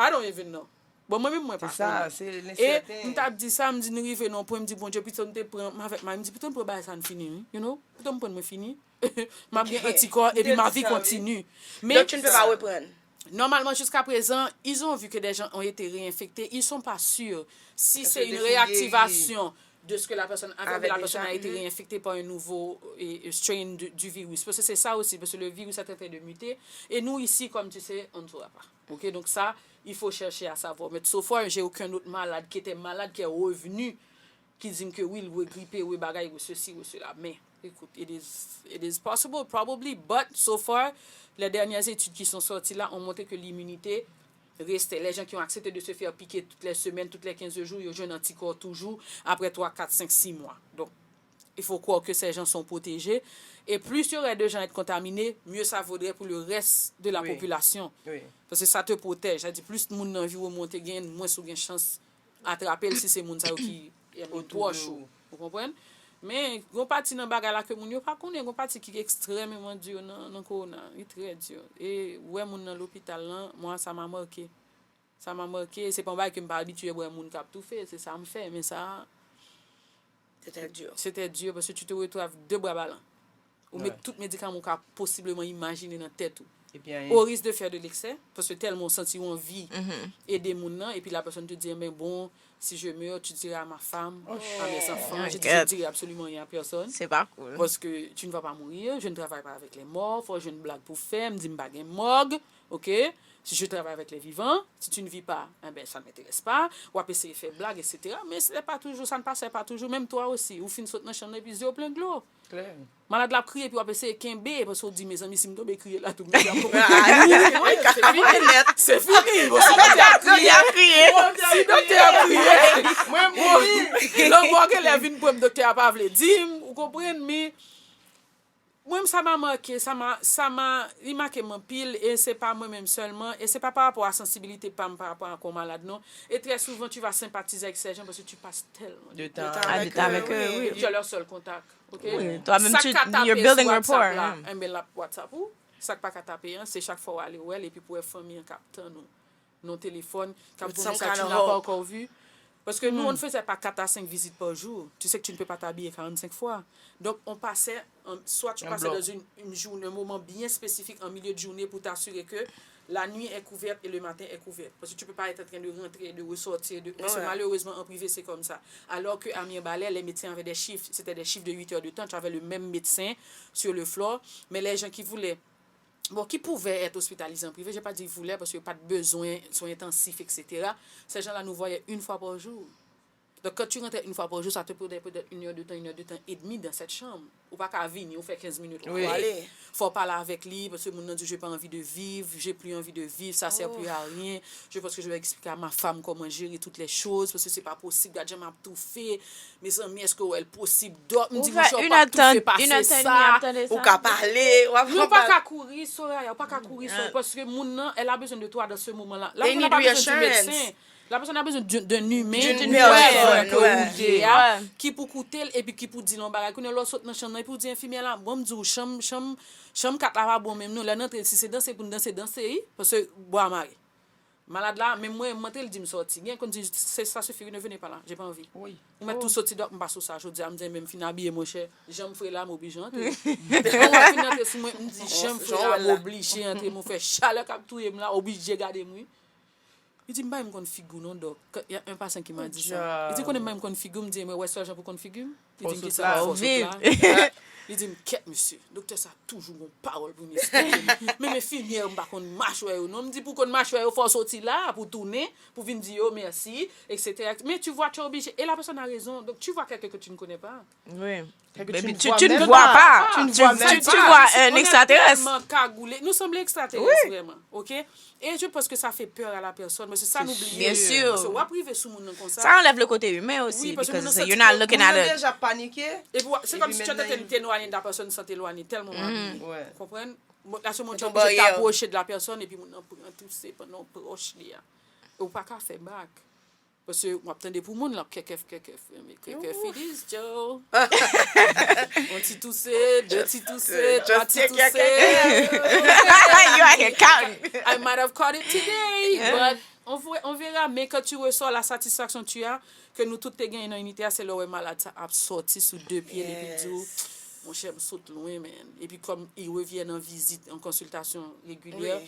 I don't even know. Bon, mwen menm, mwen pa C'est ça, konnen. c'est E l'incertain. m t ap di sa, m di nou rive nan yon pwen, m di, Bondye, pito m te pran, m avèk mari, m di, pito m pran bagay sa, n fini, wi, you know? Pito m pran, mwen fini. M ap gen antikò, epi ma vi kontini. Men, Donc, tu ne peux pas reprendre. Normalement, jusqu'à présent, ils ont vu que des gens ont été réinfectés. Ils sont pas sûrs si Est-ce c'est que une des filles réactivation de ce que la personne avait, Avec la des personne gens, a été mhm. réinfectée par un nouveau euh, strain du, du virus. Parce que c'est ça aussi, parce que le virus est en train de muter. Et nous, ici, comme tu sais, on ne saura pas. OK? Donc ça, il faut chercher à savoir. Mais so far, j'ai aucun autre malade qui était malade, qui est revenu, qui dit que oui, il regrippait, oui, bagay, oui, ceci, oui, cela. Mais, écoute, it is, it is possible, probably, but so far, les dernières études qui sont sorties là ont montré que l'immunité restait. Les gens qui ont accepté de se faire piquer toutes les semaines, toutes les quinze jours, ils ont un anticorps toujours après trois, quatre, cinq, six mois. Donc, il faut croire que ces gens sont protégés. Et plus il y aurait de gens à être contaminés, mieux ça vaudrait pour le reste de la Oui. population. Oui. Paske sa te pwotèj. Sa di, plis moun nan anviwònman w te gen, mwens ou gen chans atrape l si se moun sa yo ki Otou pwòch de ou. Ou. Ou konprann? Men, gon pati nan bagay la ke moun yo pa konnen, gon pati ki ekstrèmeman di nan, nan kowona. Li trè di. E wè moun nan lopital lan, mwa sa m a make. Sa m a make, se pa yon bagay ke m pa abitye wè moun k ap toufe, se sa m fè, men sa, C'était dur. c'était dur parce que tu te retrouves avec deux bras ballants. Ou met tout medikaman ou ka posibleman imajine nan tèt ou. Epi anyen. Au risque de faire de l'excès, parce que tellement ou santi ou anvi ede moun nan, et puis la personne te dit, eh ben bon, si je meurs, tu diras à ma femme, à mes enfants, je dis, je ne dirai absolument rien à personne. Se pa cool. Parce que tu ne vas pas mourir, je ne travaille pas avec les morts, fò jwenn blag pou fè, m di m pa gen mòg, OK? Si je travaille avec les vivants, si tu ne vis pas, eh ben, ça ne m'intéresse pas. Ou ap eseye fè blag, et cetera. Men se pa toujou, sa n pa se pa toujou, menm twa osi, ou fin sot nan chanm nan, epi zye w plen dlo. Klè. Malad la ap kriye, epi w ap eseye kenbe, paske w di, mezanmi, si m tonbe kriye la, tout moun ap konprann. Se fini. Se fini. Bon, si doktè a kriye, si doktè a kriye, Mwen mouri. lanmò genlè vin pran m, doktè a pa vle di m, ou konprann, men mwen, sa m a make, sa m a, sa m a, li make m anpil, e se pa mwen menm sèlman, e se pa pa rapò a sansibilite pa m pa rapò a kon malad, non. E trè souvan, tu vas sympathiser avec ces gens parce que tu passes tellement De temps Ah, de temps avec eux, oui. Tu as leur seul contact, OK? Oui, toi-même, Sa tu- k ka you're tape building sou WhatsApp rapport, la, hein. Enben, l ap WhatsApp ou. Sa k pa ka tape an, se chak fwa w ale wè l, epi pou wè fanmi an k ap tann ou. Non telefòn, k ap With voye some sa, kind tu of n'as pas hope. encore vu. Parce que nous, on ne faisait pas quatre à cinq visites par jour. Tu sais que tu ne peux pas t'habiller quarante-cinq fois. Donc, on passait, en- soit tu Un passais bloc. dans une, une journée, un moment bien spécifique en milieu de journée pour t'assurer que La nuit est couverte et le matin est couvert. Parce que tu peux pas être en train de rentrer et de ressortir. De... Parce que malheureusement, en privé, c'est comme ça. Alors qu'à Mirebalais, les médecins avaient des chiffres. C'était des chiffres de huit heures de temps. Tu avais le même médecin sur le floor. Mais les gens qui voulaient, bon, qui pouvaient être hospitalisés en privé, j'ai pas dit voulaient, parce que pas de besoin, soins intensifs, et cetera. Ces gens-là nous voyaient une fois par jour. Donc, quand tu rentrais une fois par jour, ça te prenait peut-être une heure de temps, une heure de temps et demie dans cette chambre. Ou pa ka vini, ou fè kenz minit, ou ale. Fò w pale avèk li, paske moun nan di, j'ai pas envie de vivre, j'ai plus envie de vivre, ça sert plus à rien. Je pense que je vais expliquer à ma femme comment gérer toutes les choses, parce que c'est pas possible, gad jan m ap toufe. Mezanmi, èske w wè l posib? Dòk, m di, monchè, w p ap toufe, pa fè sa. Ou ka pale, w ap pale. Non, ou pa ka kouri, Soraya, ou pa ka kouri, Soraya, paske moun nan, elle a besoin de toi dans ce moment-là. La personne n'a pas besoin du médecin. La personne a besoin d'un d'un humain, d'une personne ke ou ye a, ki pou koute l epi ki pou di l yon bagay. Kounye a lè w sot nan chanm nan, epi w di enfimyè la, bon, m di w, chanm, chanm, chanm kat la pa bon menm non, lè n antre, si se danse pou n danse, danse, wi, paske bwa mare. Malad la, menm mwen, m antre, l di m sòti. Gen konn di, c'est, ça suffit, ne venez pas là, j'ai pas envie. Ou mèt tou soti dòk, m pa sou sa, jodi a, m di, menm fin abiye, monchè, jan m fre la, m oblije antre. Lè w ap vin antre sou mwen, m di, jan m fre la, m oblije antre, m fè chalè k ap touye m la, oblije gade m, wi. Li di m, "Bay m konn figi w non, dòk." Il y a un patient qui m'a dit ça. Li di, "Konnen bay m konn figi w?" M di, "Mwen wè sèl jan pou konn figi m." Li di m, "Kisa, fò w sot la?" Li di m, "Kèt, mesye, doktè sa toujou gon pawòl pou vin eksplike m. Menm enfimyè yo, m pa konn mache wè yo non." M di, "Pou konn mache wè yo, fò w soti la, pou w tounen, pou w vin di yo mèsi, et cetera." Mais tu vois, tu es obligé. Et la personne a raison. Donc, tu vois quelqu'un que tu ne connais pas. Oui. Baby, tu, tu ne vois pas. Tu, tu, tu vois un extraterrestre. Kagoule. Nou sanble ekstraterès, vrèman. Ok? Et je pense que ça fait peur à la personne. Parce que ça nous oublie. Bien sûr. Parce que w ap rive sou moun nan konsa. Ça enlève le côté humain aussi, because you're not looking at it. Deja panike. Et puis, c'est comme si tu étais éloigné de la personne sans t'éloigner tellement. Comprendre? Bon, là, c'est mon job, je t'approche de la personne et puis moun nan pran touse pandan w pwòch li a. E w pa ka fè bak. Paske w ap tande pou moun l ap kèkèf kèkèf. Men kèkèf it is, Joe. On ti touse, de ti touse, twa ti touse. You out here counting. I might have caught it today, but on, ve- on verra. Mais quand tu ressors la satisfaction que tu as, que nou tout te genyen nan inite a, se lè w wè malad sa ap sòti sou de pye l epi di w, monchè, m sot lwen, man. Epi kòm il revient nan vizit, an konsiltasyon regilyè,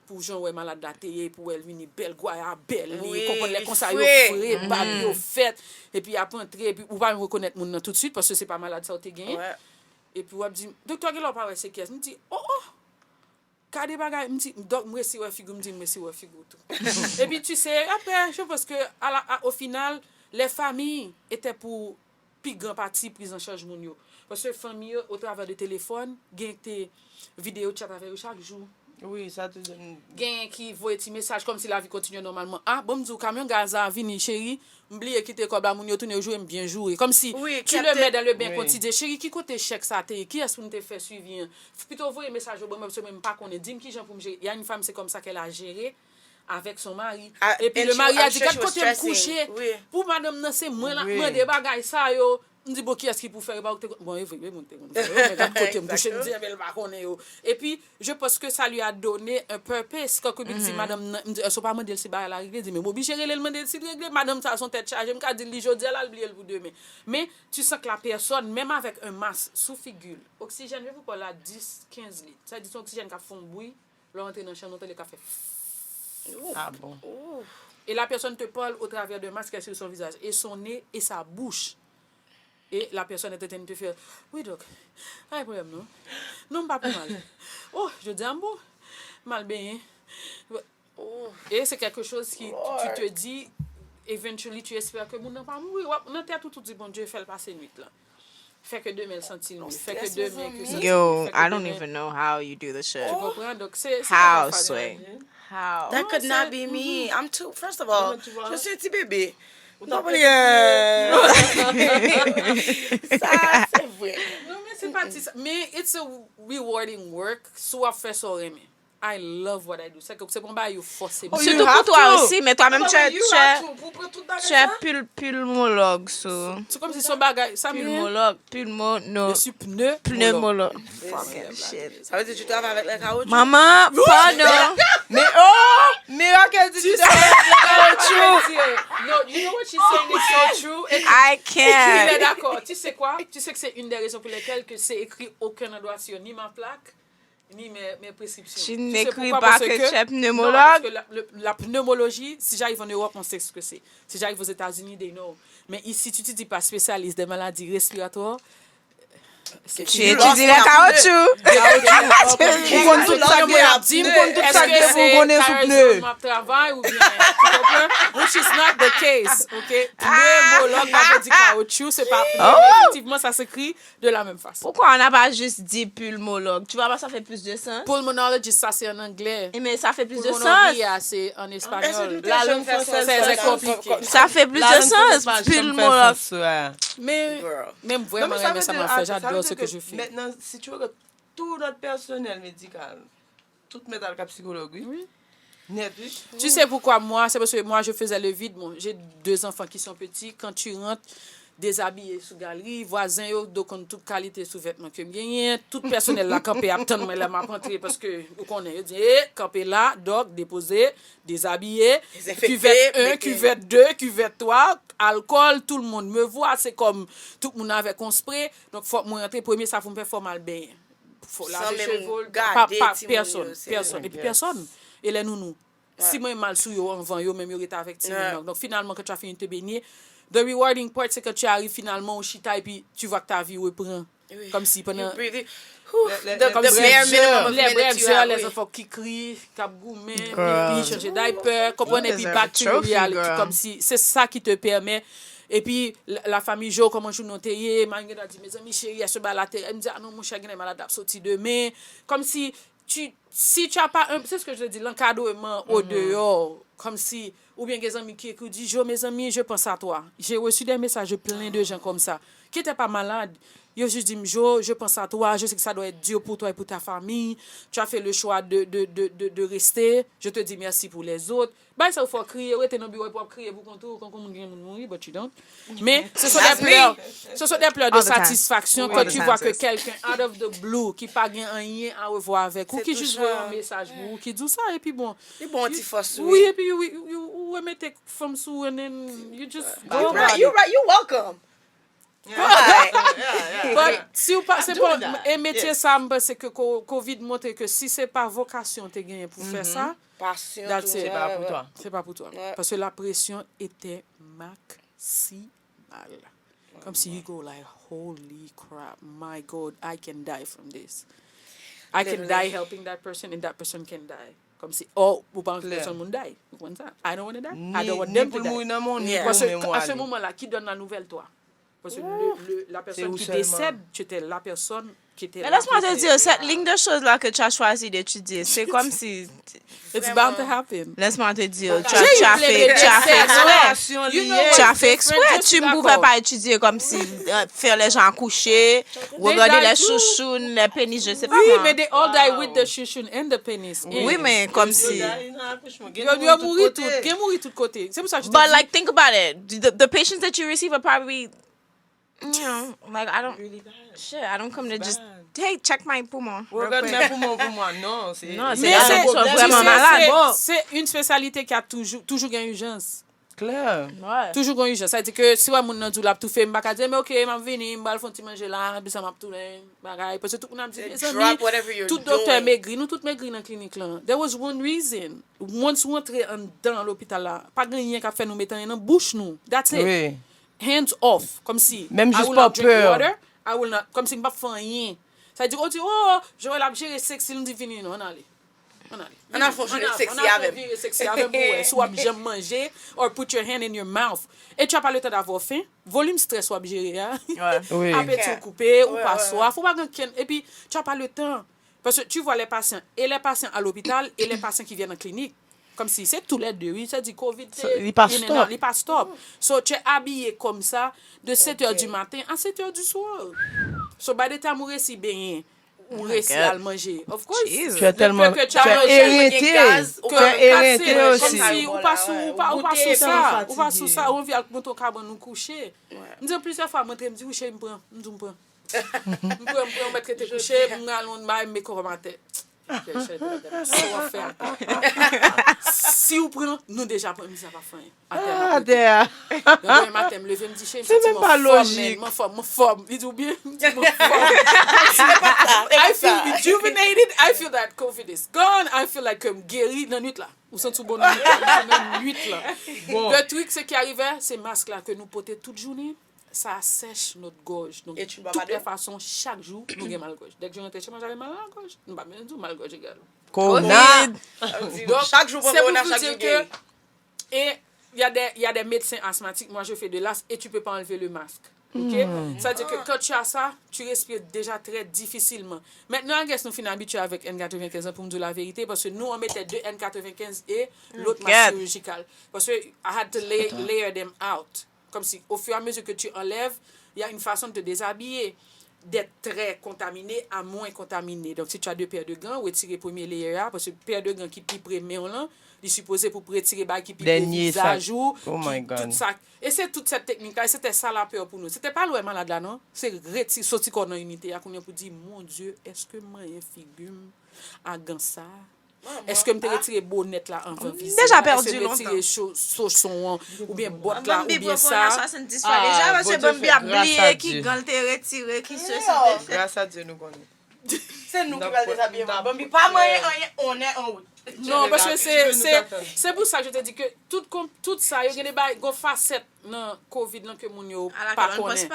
pou jan w wè malad la te ye, epi w wè l vini bèl, gway a bèl, li konprann lè konsa yo fre, bab yo fèt, epi y ap antre, epi ou pa menm rekonèt moun nan toutswit, paske se pa malad sa w te genyen. Epi w ap di, "Doktè, genlè w pa wè se kiyès?" M di, "Oh, oh! Gade bagay," m di, "Dòk, m resi wè figi w," m di, "M resi wè figi w tou." Epi, tu sais, après, je pense que, à la, à, au final, les familles étaient pour pi gran pati priz an chaj moun yo. Paske fanmi yo, otravè de telefòn, gen te videyo chat avè yo chak jou. Wi, sa toujou m. Genyen ki voye ti mesaj kòmsi lavi kontinye nòmalman. Ah, bon, m di w, kamyon gaz la vini, cheri, m bliye kite kòb la, moun yo tounen yo joure m byen joure. Kòmsi tu le mets dans le bain quotidien. Cheri, ki kote chèk sa te ye? Kiyès pou m te fè swivi an? Pito voye mesaj yo ban mwen, paske mwen m pa konnen. Di m kijan pou m jere. Il y a une femme, c'est comme ça qu'elle a géré avec son mari. Et puis le mari a dit, "Gad kote m kouche." Pou madanm nan, se mwen l ap mande bagay sa yo. M di, "Bon, kiyès ki pou fè yo?" Bon, e vre, wi, moun te konn fè yo, men gad kote m kouche, m di, "Enben, l pa konnen yo." Epi, je pense que ça lui a donné un purpose. Kankou m di madanm nan, m di, "Èske w pa mande l si bagay la regle?" Di, "Men m oblije rele l mande l si l regle." Madanm sa, se yon tèt chaje, m ka di l li jodi a la, l bliye l pou demen. Men, tu sens que la personne, même avec un masque sou figi l, oksijèn, je vous parle la, dis, kenz lit. Sa vle di, se yon oksijèn k ap fè yon bri. Lè w antre nan chanm nan, w tande l ka fè. Ah bon. Et la personne te parle au travers d'un masque qui est sur son visage, et son nez et sa bouche. Et la personne est en train de te faire, "Oui, dòk, pa gen pwoblèm non. Non, m pa pi mal. Oh, jodi a m bon. M al benyen." Et c'est quelque chose qui, tu te dis, eventually, tu espères que moun nan pa mouri. W ap nan tèt ou, tou di, "Bondye, fè l pase nwit lan." Fè ke demen l santi l mye. Fè ke demen ke santi l mye. Yo, I don't even know how you do the shit. Tu comprends? Donc, c'est, c'est How, pas Sway? facile. How? That could not be me. I'm too, first of all, je suis un petit bébé. Non, mais, euh, ça, c'est vrai. Non, men se pa ti sa. Men it's a rewarding work. Si w ap fè sa w renmen. I love what I do. Se ke se pa yon bagay yo fòse m. Surtout pour toi aussi, mais toi-même, tu es, tu es, tu es pul-, pulmologue, so. Se kòmsi se yon bagay, sa m ye? Pulmologue, pulmo-, no. Je suis pneu. Pneumologue. Fucking shit. Ça veut dire que tu travailles avec les caoutchoucs? Maman, pardon. Mais oh, mais ok, elle dit que tu travailles avec les caoutchoucs. No, you know what she's saying is so true. Et I il est can't. D'accord. Tu sais quoi? Tu sais que c'est une des raisons pour lesquelles que c'est écrit aucun endroit sur ni ma plaque, Ni mes, mes prescriptions. Tu n'écris pas que tu es pneumologue? Non, parce que la, le- la pneumologie, si j'arrive en Europe, on sait ce que c'est. Si j'arrive aux États-Unis, they know. Mais ici, tu te dis pas spécialiste des maladies respiratoires. Tu étudies les caoutchoucs. Ou konn tout sa gen ap di, ou konn tout sa gen pou konnen sou pneu. M ap travay oubyen, tu comprends? Which is not the case, ok? Pneumologue pa vle di caoutchouc, se pa pneu, mais effectivement, ça s'écrit de la même façon. Pourquoi on n'a pas juste dit pulmologue? Tu vois pas, ça fait plus de sens? Pulmonologist, ça c'est en anglais. Eh, mais ça fait plus de sens. Pulmonología, c'est en espagnol. La langue française, C'est ça- compliqué. Ça fait plus de sens. Pulmologue. Mais, même vraiment, ça me fait, j'adore ce que je fais. Maintenant, si tu regardes tout notre personnel médical, tout mental ka psikològ, wi. Oui. Net, wi. Tu sais pourquoi moi? C'est parce que moi, je faisais le vide. Bon, j'ai deux enfants qui sont petits. Quand tu rentres, dezabiyé sou galeri, vwazen yo do konn tout kalite souvètman ke m genyen, tout pèsonèl la kanpe ap tann mwen lè m ap antre paske ou konnen yo di, e, kanpe la, dòk, depoze, dezabiyé, kivèt en, kivèt de, kivèt twa, alkòl, tout le monde me voit, se kòm tout moun avèk on spre, donk fòk mwen antre premye, sa fò m fè, fò m al benyen. Fò lave cheve, pa, pa pèsonn, pèsonn, epi pèsonn, e lè nou nou. Si mwen mal sou yo anvan yo, menm yo ret avèk timoun nan. Donk finalman, quand tu as fini de te baigner, the rewarding part, c'est quand tu arrives finalement au chita epi tu vois que ta vie reprend. Kòmsi pandan Kòmsi lè brèzè, lè zanfan ki kri, k ap goumen, pipi, chanje daypè, konprann, epi back to reality, kòmsi se sa ki te pèmè. Epi la, la famille Jo, kòman jounen w te ye? M a gen dwa di, mezanmi, cheri, èske bagay la te, m di, a non, monchè, gen lè malad ap soti demen. Kòmsi tu, si tu as pas un, c'est ce que je te dis, l'encadrement au dehors, kòmsi, oubyen gen zanmi ki ekri w di, Jo, mezanmi, je pense à toi. J'ai reçu des messages de plein de gens comme ça, qui étaient pas malades. Yo jis di m, Jo, je pense à toi, je sais que ça doit être dur pour toi et pour ta famille. Tu as fait le choix de, de, de, de, de rester. Je te dis merci pour les autres. Bay sa ou fè w kriye, rete nan biwo epi w ap kriye pou kont ou, kankou moun gen moun mouri, but you don't. Men, ce sont des pleurs, ce sont des pleurs de satisfaction quand tu vois que quelqu'un out of the blue, ki pa gen anyen a rewar avèk ou, ki jis voye yon mesaj pou ou, ki di w sa, epi bon. Li bon ti fòs, wi, epi ou remete fanm sou ou, and then you just go about it. You welcome. But si ou pa, se pa, e metye sa, m panse ke Covid montre ke si se pa vokasyon te genyen pou fè sa, Pasyon that's tou. It. Se pa pou twa. C'est pas pour toi. Parce que la pression était maximale. Comme si you go like, holy crap, my God, I can die from this. I can die helping that person and that person can die. Comme si, oh, ou pa anvi pèsonn moun die. Ou konn sa? I don't want to die. I don't want them to die. Ni pou l mouri nan men w, ni Yeah. pou Parce men que w à ce ale. moment-là, qui donne la nouvelle, toi? Parce que le, le- la personne ou qui seulement. Décède, tu étais la personne qui était Mais là. laisse-moi te dire, cette ligne de choses-là que tu as choisi d'étudier, c'est comme si. It's bound to happen. Laisse-moi te dire, tu J'ai as, eu tu as plein fait, de tu as fait décès. exprès. You know Tu what? as fait exprès. Je suis Tu ne pouvais d'accord. Pas étudier comme si euh, faire les gens accoucher, regarder les chouchounes, les pénis, je sais pas Oui, moi. Mais they all die with the chouchoune and the penis. Oui, mais comme si. Yo, yo mouri tout, gen mouri tout kote. C'est pour ça que je te But dis. Like, think about it. The, the patients that you receive are probably, you know, like, I don't. Shit, I don't come to just. Hey, check my poumon. Regarde mes poumons pour moi, non. Non, Mais c'est c'est sont vraiment c'est- malades. c'est- c'est une spécialité qui a toujours, toujours gen ijans. Klè. Ouais. Toujours gen ijans. Sa vle di ke si w wè moun nan di w l ap toufe, m pa ka di, men ok, m ap vini, m pral fè yon ti manje la, epi sa m ap tounen, bagay. Paske tout moun ap di, mezanmi, tout doktè megri, nou tout megri nan klinik lan. There was one reason. Once ou antre anndan lopital la, pa gen anyen k ap fè nou met anyen nan bouch nou. That's it. Wi. Hands off. Kòmsi, Menm I jis will pa not drink pè. Water, I will not, kòmsi m p ap fè anyen. Sa di, oh, di, oh, Joel ap jere sexy, nou di vini, non, ann ale. Ann ale. Ann al fè yon jounen sexy avè m. Vire sexy avè m pou wè si w ap janm manje, or put your hand in your mouth. Et tu as pas le temps d'avoir faim. Volume stress w ap jere a. Wi. Apeti w koupe, ou pa swaf, ou pa gen kenn. Epi, tu as pas le temps. Parce que tu vois les patients, et les patients à l'hôpital, et les patients qui viennent en clinique. Kòmsi se tou lè de, wi, sa di Covid se Li pa in and stop. Out, li pa stop. So, tu es habillé comme ça de sept heures du matin à sept heures du soir. So, by the time ou resi benyen, ou resi al manje. Of course. Jesus. Tu es tellement, Pe ke tu es éreinté. Ke Tu es éreinté kase, aussi. Kòmsi ou pa sou, ou pa, ou pa sou sa, ou pa sou sa, ou anvi al monte yon kabann ou kouche. M di plizyè fwa, m antre, m di, wi, cheri, m pran, m di, m pran. M pran, m pran, m mèt rete kouche, m al yon bay, m met kò m atè. Ok, cheri, so w ap fè atè. Si w pran, nou deja pran, m di sa pa fè anyen. Atè, m ap rete. Adè. Yon demen maten, m leve, m di, cheri, m santi m anfòm, man, m anfòm, m anfòm. Li di, ou byen? M di, m anfòm. I feel rejuvenated, I feel that covid is gone. I feel like ke m geri nan nwit la. Ou santi w bon nan nwit la. Ou nan nwit la. Bon. Le truc, se ki arive, se mask la ke nou pote tout jounen. Sa sèch notre gorge. Donc, de toutes les façons, chak jou, nou gen mal gòj. Dèk jou rantre chez moi, j'avais mal à la gorge. Nou pa bezwen di w mal gòj egal. Covid. Donk, chak jou se pou nou di ke et il y a des, il y a des médecins asthmatiques. Moi, je fais de l'asthme et tu peux pas enlever le masque. OK? Ça veut dire que quand tu as ça, tu respires déjà très difficilement. Maintenant, I guess nou fin abitye avèk N katrevenkenz lan pou m di w la verite, paske nou, on mettait deux N katrevenkenz et l'autre masque chirurgical. Paske I had to lay, layer them out. Comme si, au fur et à mesure que tu enlèves, il y a une façon de te déshabiller, d'être très contaminé à moins contaminé. Donc, si tu as deux paires de gants, retire premye layer a, paske pè de gan ki pi pre men w lan, li sipoze pou retire bagay ki pi pre vizaj ou, ki tout sa. E se tout sèt teknik la, e se te sa lapè pou nou. Se te pa l wè malad la, non. Se retire, soti kò w nan inite a, kounye a pou di, Mon Dieu, èske m manyen figi m a gan sa a? Èske m te retire bonèt la anvan vizye a? Èske m retire cho- soson an? Oubyen bòt la? Oubyen sa? Deja, paske Bambi ap bliye ki gan l te retire, ki sesi, te fè. Gras a Dye, nou konnen. Se nou ki pral dezabiye Bambi. Pa manyen anyen, on est en route. Non, paske se, se, se pou sa ke je te di ke tout, tout sa, yo gen de bagay, gon fasèt nan covid lan ke moun yo pa konnen.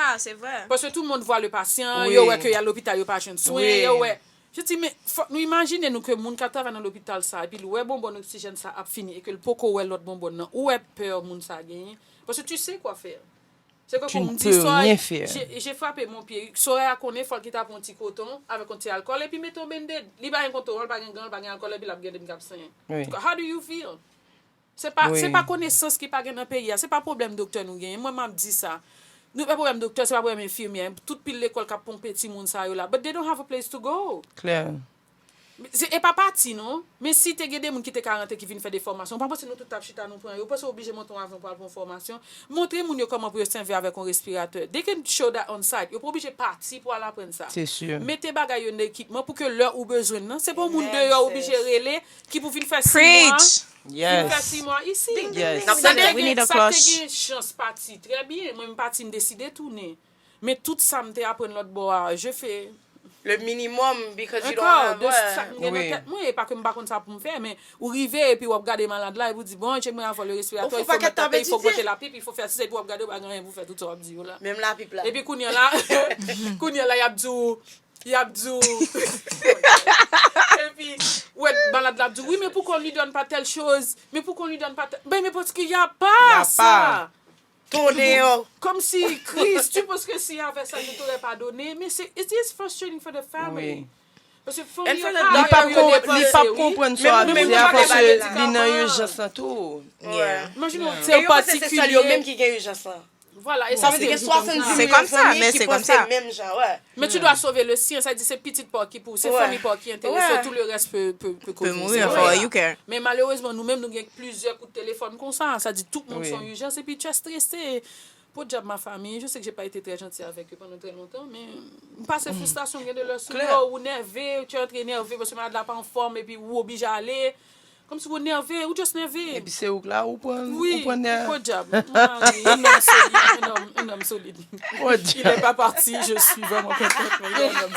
Paske tout moun vwa le pasyan, yo wè ke y a lopital, yo pa jwenn swen, yo wè. Je dis, men fòk nou imajine nou ke moun k ap travay nan lopital sa, epi l wè bonbòn oksijèn sa ap fini, e ke l poko wè lòt bonbòn nan, ou wè pè moun sa genyen. Paske tu sais quoi faire. Se ke pou m di sa, j'ai frappé mon pied. Soraya konnen, fò l kite pran yon ti koton avèk yon ti alkòl, epi mete yon band-aid. Li pa gen koton an, li pa gen gan, li pa gen alkòl, epi l ap gade m k ap senyen. How do you feel? Se pa, se pa konesans ki pa gen nan peyi a. Se pa pwoblèm doktè nou genyen. Mwen, m ap di sa. Nou pa pwoblèm doktè, se pa pwoblèm enfimyè. Tout pil lekòl k ap ponpe timoun sa yo la. But they don't have a place to go. Klè. Se, e pa pati, non. Men si te gen de moun ki te ka rantre, ki vin fè de fòmasyon, ou pa panse nou tout t ap chita, nou pran yo? Ou panse w oblije monte yon avyon pou al pran yon fòmasyon? Montre moun yo kòman pou yo sèvi avèk yon respiratè. They can show that on site. Yo pa oblije pati pou al aprann sa. Se si. Mete bagay yo nan ekipman pou ke lè ou bezwen l nan, se pa yon moun deyò ou oblije rele ki pou vin fè sis mwa. Vin fè sis mwa isi. Sa k te gen, sa k te gen chans pati, trè byen. Mwen menm pati, m deside tounen. Men tout sa m te aprann lòt bò a, je fais le minimum because you don't have, de sa m gen nan tèt mwen, e pa ke m pa konn sa pou m fè, men ou rive epi w ap gade malad la, epi w di, bon, tchek mwen, avan le respiratè, il faut mettre la tête, il faut frotter la pipe, il faut faire ceci, epi w ap gade, ou pa gen anyen pou fè tout sa w ap di yo la. Menm lapip la. Epi kounye a la, kounye a la, y ap di w, y ap di w. Epi, ou wè, malad la ap di w, wi, men poukwa on li donn pa tèl choz? Men poukwa on li donn pa tèl? Ben, men paske y a pa sa. Tonè. Comme si, Christ, tu penses que s'il y avait ça, je t'aurais pardonné? Mais c'est, it is frustrating for the family. Paske fanmi yo pa, li p ap konprann sa w ap di a, paske li nan ijans lan tou. Imajine yon tè patikilye. Vwala, e sa vle di gen swasanndis milyon fanmi ki panse menm jan, wè. Men tu dois sauver le sien, sa vle di se pitit pa w ki pou, se fanmi pa w ki enterese w, tout le reste peut, peut, peut causer. Peut mourir for all you care. Men malerezman, nou menm, nou gen plizyè kout telefòn konsa, sa vle di tout moun se yon ijans, epi tu es stressé. Podyab ma famille, je sais que j'ai pas été très gentil avec eux pendant très longtemps, men m pase fristrasyon gen de lè sou yo, ou nève, tu es énervé, paske malad la pa anfòm, epi ou oblije ale. Kòmsi ou nève, ou just nève. Epi se ou k la, ou pran, ou pran nèv. Podyab, mon mari, un homme solide, un homme, un homme solide. Il est pas parti, je suis vraiment contente, mais il est un homme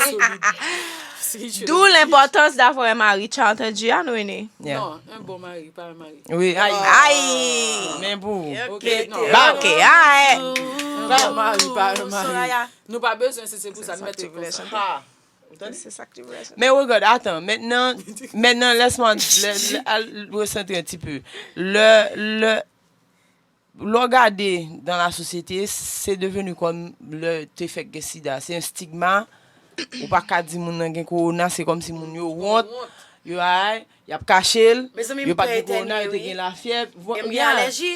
solide. D'où l'importance d'avoir un mari, tu as entendu, Anne René? Non, un bon mari, pas un mari. Wi. Ay! Men pou ou. Ok, non. Ok, alright. Un bon mari, pas un mari. Nou pa bezwen, si se pou sa, nou mèt konsa. Se sa k te vle. Men regard, attends, maintenant, maintenant, laisse-moi, lè, lè, al resantre un petit peu. Le, le, lè w gade dans la société, c'est devenu comme lè te fèk gen sida. Se yon stigma. Ou pa ka di moun nan gen kowona, se kòmsi moun yo wont. Yo ay, y ap kache l. Yo pa t gen kowona, yo te gen lafyèv.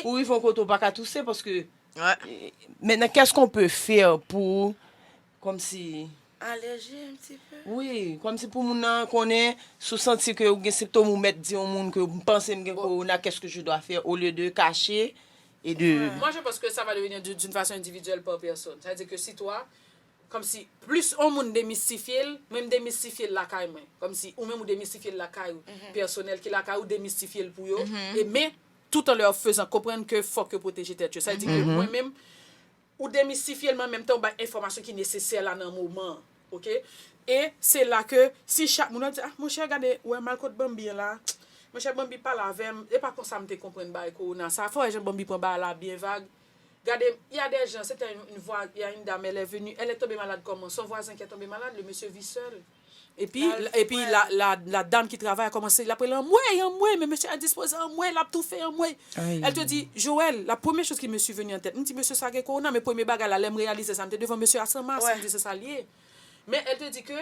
Ou rive yon kote ou pa ka touse paske. Maintenant, qu'est-ce qu'on peut faire pour, comme si. Allergie un petit peu. Wi, kòmsi pou moun nan konnen, si w santi ke ou gen sentòm, ou mèt di yon moun ke m panse m gen kowona, qu'est-ce que je dois faire au lieu de cacher et de. Moi, je pense que ça va devenir d'une façon individuelle par personne. C'est-à-dire que si toi, kòmsi plis yon moun demistifye l, mwen m demistifye l lakay mwen. Kòmsi ou menm ou demistifye l lakay ou. Pèsonèl ki lakay ou demistifye l pou yo. E men, tout en leur faisant comprendre que fòk yo pwoteje tèt yo. Sa vle di ke mwen menm, ou demistifye l, men an menm tan ou bay enfòmasyon ki nesesè la nan moman an. Oke? E se la ke si chak moun ap di, ah, monchè, gade, ou wè mal kot Bambi an la. Monchè, Bambi pale avè m. E pa konsa m te konprann bagay kowona sa. Fò wè jan Bambi pran bagay la byen vag. Gade, il y a des gens, c'était une, une voix, il y a une dame, elle est venue, elle est tombée malade comment? Son voisin qui est tombé malade, le monsieur vit seul. Et puis, et puis la, la, la dame qui travaille a commencé, il appelle anmwey, anmwey, men mesye a dispoze anmwey, l ap toufe anmwey. Elle te dit, Joël, la première chose qui me suis venue en tête, m di, mesye sa gen kowona, men premye bagay la, lè m reyalize sa, m te devan mesye a san mas, m di, se sa l ye. Mais elle te dit que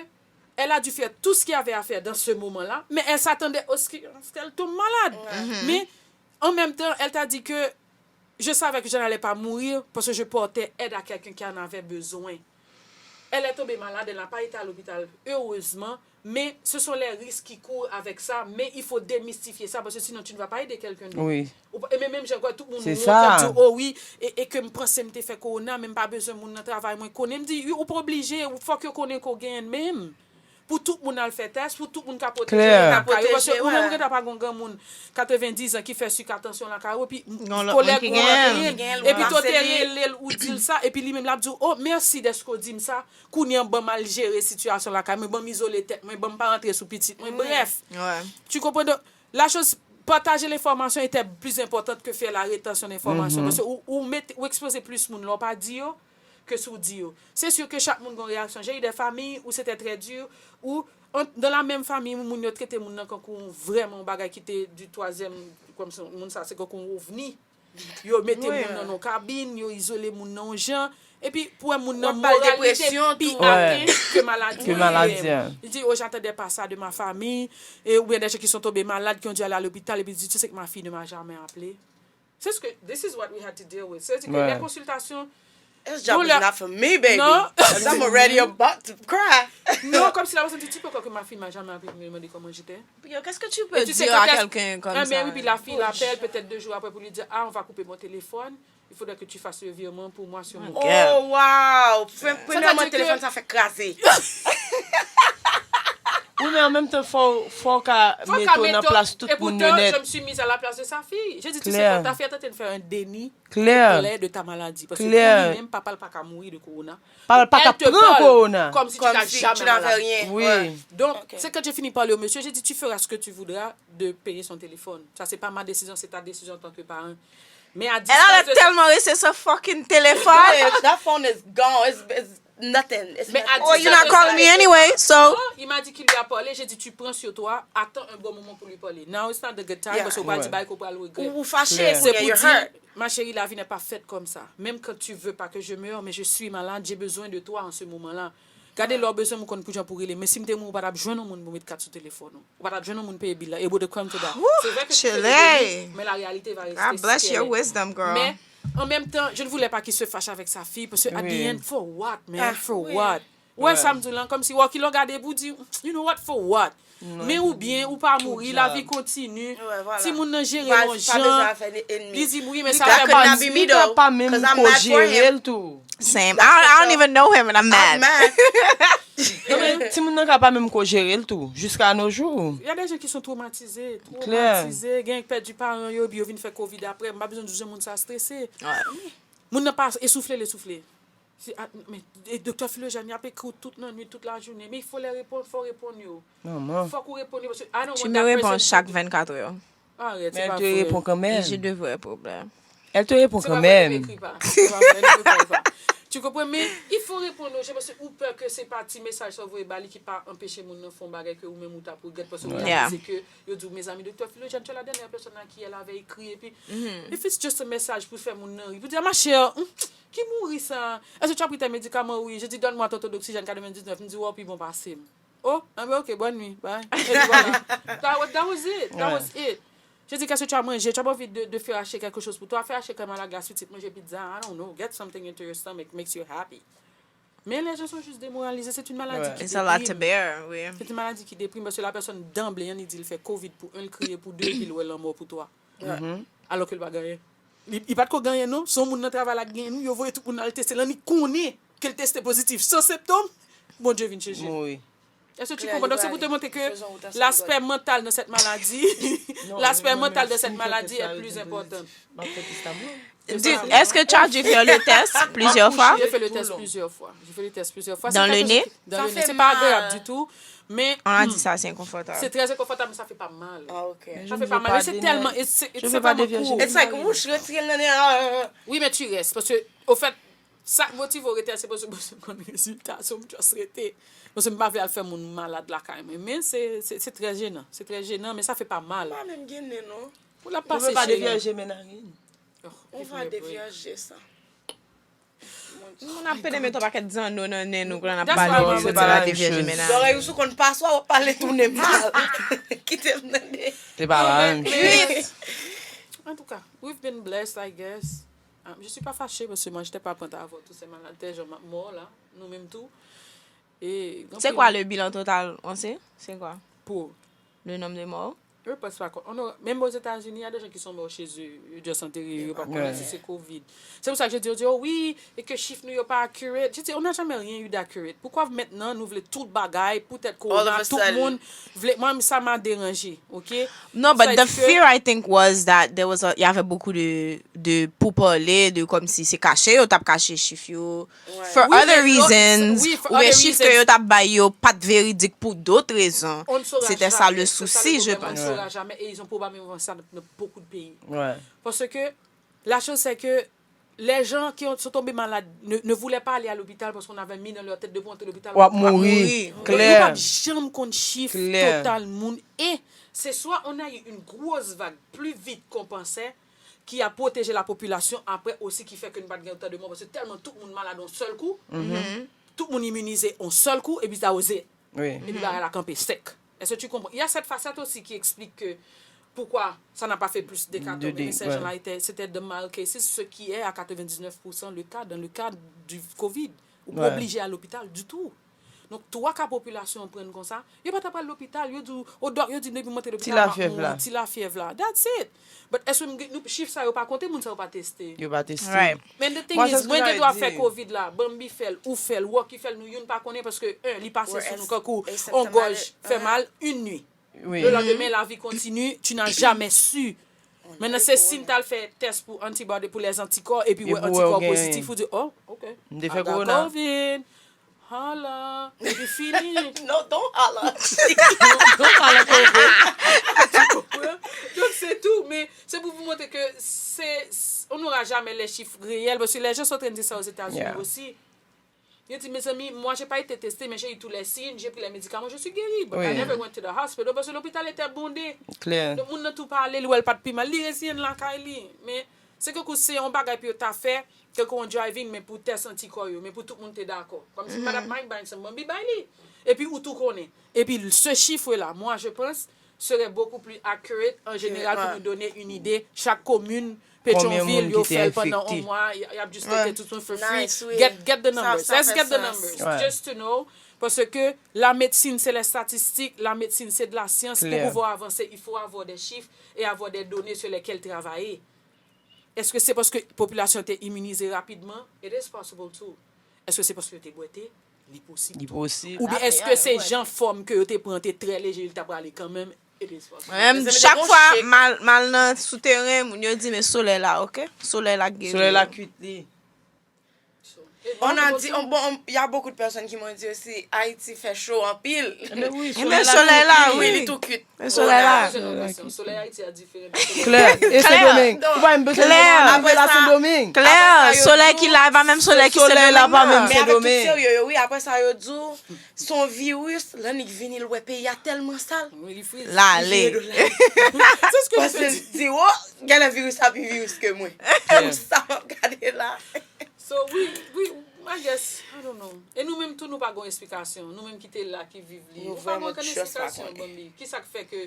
elle a dû faire tout ce qu'il y avait à faire dans ce moment-là, mais elle s'attendait à ce que- à ce qu'elle tombe malade. Mais en même temps, elle t'a dit que je savais que je n'allais pas mourir parce que je portais aide à quelqu'un qui en avait besoin. Elle est tombée malade, elle n'a pas été à l'hôpital, heureusement, mais ce sont les risques qui courent avec ça, mais il faut démystifier ça parce que sinon tu ne vas pas aider quelqu'un d'autre. Wi. Ou pa- E men menm jan kwa tout moun Se wont sa. ap di, oh wi, e, e ke m panse m te fè kowona, men m pa bezwen moun nan travay mwen konnen. M di, ou pa oblije, ou fòk yo konnen ke w genyen l menm. Pou tout moun al fè tès, pou tout moun ka pwoteje Klè. yo lakay yo. Paske Pwoteje, ou menm wè. ou gentan pa gon granmoun katrevendiz an ki fè sik atansyon lakay ou, epi Gon lòt kolèg moun ki ou an genyen l. genyen Genyen l. l, Epi ou to te pase li. Rele l, ou di l sa, epi li menm l ap di w, oh, mèsi dèske w di m sa, kounye an ban m al jere sitiyasyon lakay mwen, ban m izole tèt mwen, ban m pa rantre sou pitit mwen, brèf. Ouais. Tu comprends? Donc, la chose, partager l'information était plus importante que faire la rétention d'information. Parce que ou, ou, met, ou ekspoze plis moun lè w pa di yo ke si w di yo. C'est sûr que chaque moun gon réaction. J'ai eu des familles où c'était très dur, où en- dans la même famille, moun yo trete moun nan kankou vrèman yon bagay ki te du troisième, kòmsi moun sa se kankou yon ovni. Yo mete Wi. Moun nan nan kabin, yo izole moun nan yon jan. Epi pou wè moun nan Wap ba l moralite depresyon pi tou. aten Ouais. ke maladi. Ke maladi an. Il dit, oh, j'entendais pas ça de ma famille, et, ou bien des gens qui sont tombés malades, qui ont dû aller à l'hôpital, et puis il dit, tu sais que ma fille ne m'a jamais appelé. C'est ce que, this is what we had to deal with. C'est-à-dire que Ouais. les consultations, This job Bon, is la- not for me, baby. Non. 'Cause I'm already about to cry. Non, comme si la personne dit, tu peux croire que ma fille m'a jamais appelé pour me demander comment j'étais. Yo, qu'est-ce que tu Et peux tu sais dire quand à est-ce- quelqu'un comme Ah, ça? Mais oui, puis la fille l'appelle peut-être deux jours après pour lui dire, ah, on va couper mon téléphone. Il faudrait que tu fasses le virement pour moi sur mon Oh, wow. Premye C'est-à-dire mwen telefòn que- sa fè kraze. Wi, men an menm tan, fò, fò w ka Fò ka mete w nan mete w- plas tout Et moun pourtant, yo nèt. Je me suis mise à la place de sa fille. J'ai dit, tu sais Claire. quoi, ta fille est en train de faire un déni Claire. complet de ta maladie. Parce que Claire. Pa, pa Elle ka te pran parle kowona. Comme si tu Comme n'as si jamais tu n'avais maladie. Rien. Wi. Ouais. Donc, Ok. C'est quand j'ai fini de parler au monsieur, j'ai dit, tu feras ce que tu voudras de payer son téléphone. Ça, c'est pas ma décision, c'est ta décision en tant que parent. Mais à Elle distance a de tellement réussi son fucking téléphone. That phone is gone. It's, it's nothing. It's Mais à nothing. Oh, you're not calling me anyway, so. Oh, il m'a dit qu'il lui a parlé. J'ai dit, tu prends sur toi, attends un bon moment pour lui parler. Now it's not the good time, Yeah. parce que ou pral Ouais. di bagay ke ou pral regret. Ou, ou fache, Claire. C'est kounye, pour you're dire, hurt. Ma chérie, la vie n'est pas faite comme ça. Même quand tu veux pas que je meure, mais je suis malade, j'ai besoin de toi en ce moment-là. Gade lè w bezwen m ou konn pou jan pou rele. Men si m te mouri, ou pa t ap jwenn yon moun pou met kat sou telefòn ou. Ou pa t ap jwenn yon moun peye bil la. It would have come to that. Se vre ke tu fais des Chile. denies, men la réalité va rester God bless your ce qu'elle est. Wisdom, girl. Mais en même temps, je ne voulais pas qu'il se fâche avec sa fille parce que at the Oui. End, for what, man? Ah, For oui. What? Ou wè sa m di w la, kòmsi w ki longade pou di, you know what, for what? Men ou byen, ou pa mouri, good lavi job. Kontini. Ouais, voilà. Timoun nan jere Pa- yon pa jan. bezwen fè de ennemi. Li di, wi, men Li sa ka fè kidnape bandi. mi Li ka though, pa menm 'cause I'm ko mad for jere him. l tou. Same. I don't, I don't even know him and I'm I'm mad. mad. Non, men timoun nan ka pa menm ko jere l tou, jiska nos jours. Il y a des gens qui sont traumatisés, Claire. Traumatisés, gen k pèdi paran yo, epi yo vin fè covid apre, m pa bezwen di jan moun sa strese. Ouais. Moun nan pa esoufle, l esoufle. Se a- men e doktè Filojèn, y ap ekri w tout nan nuit, tout la jounen. Men il faut les répondre, faut répondre yo. Manman. Fòk ou reponn yo, paske I don't Tu want me that réponds person chaque to- vingt-quatre heures. Arrête, Men c'est pas elle te vrai. répond quand Et j'ai même. De vrais problèmes. Elle te répond C'est quand pas vrai, même. Écris pas. C'est pas vrai, ne me parle pas. Tu comprends? Men il faut répondre aux gens parce que ou pè ke se pa ti mesaj sa w voye ba li ki pa anpeche moun nan fè yon bagay ke ou menm ou t ap regrèt paske ou t ap Yeah. panse ke yo di w, mezanmi, doktè Filojèn, tu es la dernière personne à qui elle avait écrit. Epi, if it's just a message pou fè moun nan ri, pou di, ah, ma chère, hmm, ki mouri sa? Est-ce que tu as pris tes médicaments? Oui. Je dis, donne-moi ton taux d'oxygène quatre-vingt-dix-neuf. M di, w pi bon pase m. Oh, ah ben ok, bonne nuit, bye. Et puis voilà. That was, that was it. That Ouais. Was it. Je dis, qu'est-ce que tu as mangé? Tu as pas envie de, de faire acheter quelque chose pour toi? Fè achte krèm a la glas, pitit, manje pizza, I don't know. Get something into your stomach, makes you happy. Mais les gens sont juste démoralisés. C'est une maladie Ouais. qui It's a lot to déprime. Bear, oui. C'est une maladie qui déprime parce que la personne d'emblée, an li di l fè covid pou un, l kriye pou deux, epi l wè lanmò pou twa. Alors que l pa genyen. Li, li pa t ko genyen non, se yon moun nan travay la ki genyen, yo voye tout moun al teste, l an li konnen ke l teste pozitif, san senptòm, Bondye vin chèche. Mouri. Est-ce que tu comprends? Donc, c'est pour te montrer que l'aspect mental de cette maladie, l'aspect mental de cette maladie est plus important. Di, èske Chadji fè le test plizyè fwa? J'ai fait le test plusieurs fois. J'ai fait le test plusieurs fois. Dans le nez? Dans le nez. C'est pas agréable du tout. Mais On a dit ça, c'est inconfortable. C'est très inconfortable, mais ça fait pas mal. Ah, ok. Ça fait pas mal. Mais c'est tellement. Et c'est Je veux pas dévier. Cool. It's like, wouch, retire l nan nen an. Oui, mais tu restes. Parce que, au fait, sa k motive w rete a, se paske m konn rezilta, so m just rete. Paske m pa vle al fè moun malad lakay mwen. Men se, se, se trè jenan. Se trè jenan, men sa fè pa mal. Pa menm gen nen, non. Pou l ap Ou pase pa cheri. Devyaje men Narine. On va devyaje sa. Moun ap pede met yon pakèt zanno nan nen nou, pou n ap That's pale why nou I'm se saying. pa la devyaje men nan. Zòrèy ou sou konn paswa, w ap pale tounen mal. Kite m tande. Se pa la menm. Kuit. En tout cas, we've been blessed, I guess. Ah, je suis pas fâchée parce que moi, j'étais pas prête à avoir tous ces malades. Des gens morts là, nous-mêmes tout. Et C'est quoi le bilan total, on sait? C'est quoi? Pour Le nombre de morts? Yo pa sa kon. Menm Ozetazini, y a des gens qui sont morts chez eux, yo just antere yo, yo pa konnen si se covid. C'est pour ça que je dis, yo di, oh oui, et que chiffres nou yo pas accurate. Je dis, on n'a jamais rien eu d'accurate. Pourquoi maintenant nou vle tout bagay, poutèt corona, tout moun vle, mwen sa m'a dérangé, ok? No, but the fear I think was that there was a, y avait beaucoup de, de pourparlers, de comme si se kache, yo t ap kache chif yo. For Oui, other mais l'autre- reasons, oui, for oubyen other chif ke reasons. Yo t ap bay yo pa t veridik pou dot rezon. On ne saura C'était ça jamais. Le C'est ça souci, le je problème. On pense. Ne saura jamais. Et ils ont probablement ça dans beaucoup de pays. Ouais. Parce que la chose, c'est que les gens qui ont, sont tombés malades ne, ne voulaient pas aller à l'hôpital parce qu'on avait mis dans leur tête de pas entrer à l'hôpital. W ap mouri. Yo Klè. pa janm konn chif Klè. Total moun. Et c'est soit on a eu une grosse vague plus vite qu'on pensait, qui a protégé la population, après aussi qui fait que nou pa t gen otan de mò, paske tèlman tout moun malad yon sèl kou, tout moun imunize yon sèl kou, epi sa oze, Oui. epi bagay la kanpe sèk. Est-ce que tu comprends? Il y a cette facette aussi qui explique que pourquoi ça n'a pas fait plus de cas, De dé- mais ces ouais. gens-là étaient, c'était de mild cases, ce qui est à quatre-vingt-dix-neuf pour cent le cas dans le cas du covid. Ou pa Ouais. Oblije al lopital ditou. Donk, twa ka popilasyon an pran konsa, yo pa ta pral lopital, yo di w, o dòk, yo di m depi m antre Ti lopital, m ap lafyèv la. mouri, ti lafyèv la. That's it. But èske m gen- nou, chif sa yo pa konte, moun sa yo pa teste? Yo pa teste. Right. Men the thing Mwen, se is, sa mwen m gen dwa di. Fè covid la, Bambi fè l, ou fè l, Rocky fè l, nou youn pa konnen paske, en, li pase sou nou kankou on gòj fè mal, une nuit. Oui. Le lendemain, la vie continue, tu n'as jamais su. Maintenant, se si m t al fè test pou antibody, pou les anticorps, epi Epi wè wè antikò w gen- pozitif, ou di, oh, ok. M te fè I got corona. covid. Hala. Epi fini. No, don't holla. Don't holla, covid. Tu comprends? Donc, c'est tout. Mais c'est pour vous montrer que c'est, on n'aura jamais les chiffres réels, parce que les gens sont en train de dire ça aux États-Unis Yeah. aussi. Yo di, mes amis, moi, j'ai pas été testé, mais j'ai eu tous les signes, j'ai pris les médicaments, je suis guéri. But I Oui. never went to the hospital, parce que l'hôpital était bondé. Klè. Donk, moun nan tou pale, li wè l pa t pi mal, li reziyen l lakay li. Men, se tankou se yon bagay pou yo ta fè, tankou yon driving, men pou test antikò yo, men pou tout moun te dakò. Kòmsi m pa t ap may bay, se Bambi bay li. Epi ou tou konnen. Epi ce chiffre-là, moi, je pense, serait beaucoup plus accurate en général pour nous donner une idée. Chaque commune, Pétion Konbyen ville, moun yo ki te fè l pandan enfekte? On mwa, y a, y ap just teste tout moun for free. Nice, oui. Get, get the Sa- numbers. sa Let's fè get the sans. Numbers. Ouais. Just to know. Parce que la médecine, c'est les statistiques, la médecine, c'est de la science. Pour Clair. Pouvoir avancer, il faut avoir des chiffres et avoir des données sur lesquelles travailler. Est-ce que c'est parce que la population était immunisée rapidement? It is possible too. Est-ce que c'est parce que yo te bwete? Li posib. Li posib. Oubyen èske se jan fòm ke yo te pran te trè leje, li ta prale kanmenm? It is possible. Mwen menm, Mezanmi, chak te gon fwa chik. mal, mal nan sou teren, moun yo di, men solèy la, ok? Solèy la geri. Solèy la kuit li. On a dit, on- bon, on- il y a beaucoup de personnes qui m'ont dit aussi, Haïti fait chaud en pile. Ebyen wi, Ebyen, solèy la, Oui, wi. li tou kuit. Men solèy la. Solèy Ayiti a diferan. Klè. E Sendomeng. Ou pa menm bezwen Claire. antre la Sendomeng. Claire, solèy ki la, e pa menm solèy ki Solèy la pa Sendomeng menm nan. Men avèk tout Sendomeng. Serye yo, wi, apre sa yo di w, se yon viris, lè nèg vini l wè peyi a tèlman sal. Wi, li friz. Lale. C'est ce que je Paske te l dis. Di, oh, genlè viris la pi viris ke mwen. Pou sa m ap gade la. So, wi, wi, I guess, I don't know. E nou menm tou, nou pa gon esplikasyon. Nou menm ki te la, ki viv li. Nou Nou pa gon vrèman okenn just pa esplikasyon, konnen. Bambi. Kisa k fè ke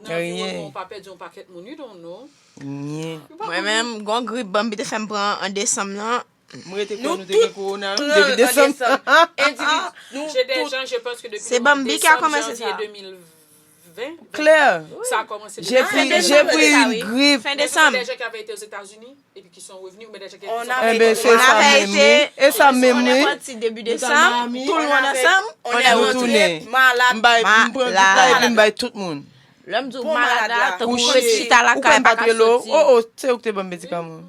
nan Anyen. Anviwònman w pa pèdi yon pakèt moun? You don't know. Nye. Ou pa Mwen konnen. Menm, gon grip Bambi te fè m pran an desanm nan. Mwen te kwè Nou nou te gen tout kowona, wi, pran depi an desanm. desanm. Endividi, nou J'ai des tout. Gens, je pense que depuis C'est le mois de Bambi qui a décembre, commencé janvier ça. deux mille Klè. Sa a kòmanse depi fen desanm. J'ai pris une grippe. Fen desanm. Des gens qui avaient été aux États-Unis et puis qui sont revenus, ou bien des gens qui avaient été... On avait été, on avait été, ils sont repartis début décembre, tout le monde ensemble, on est rentré malade. M bay, m pran tout la epi m bay tout moun. Lè m di w malad la, tankou ret chita lakay, pa ka soti. Oh, oh, se ou ki te ban m medikaman.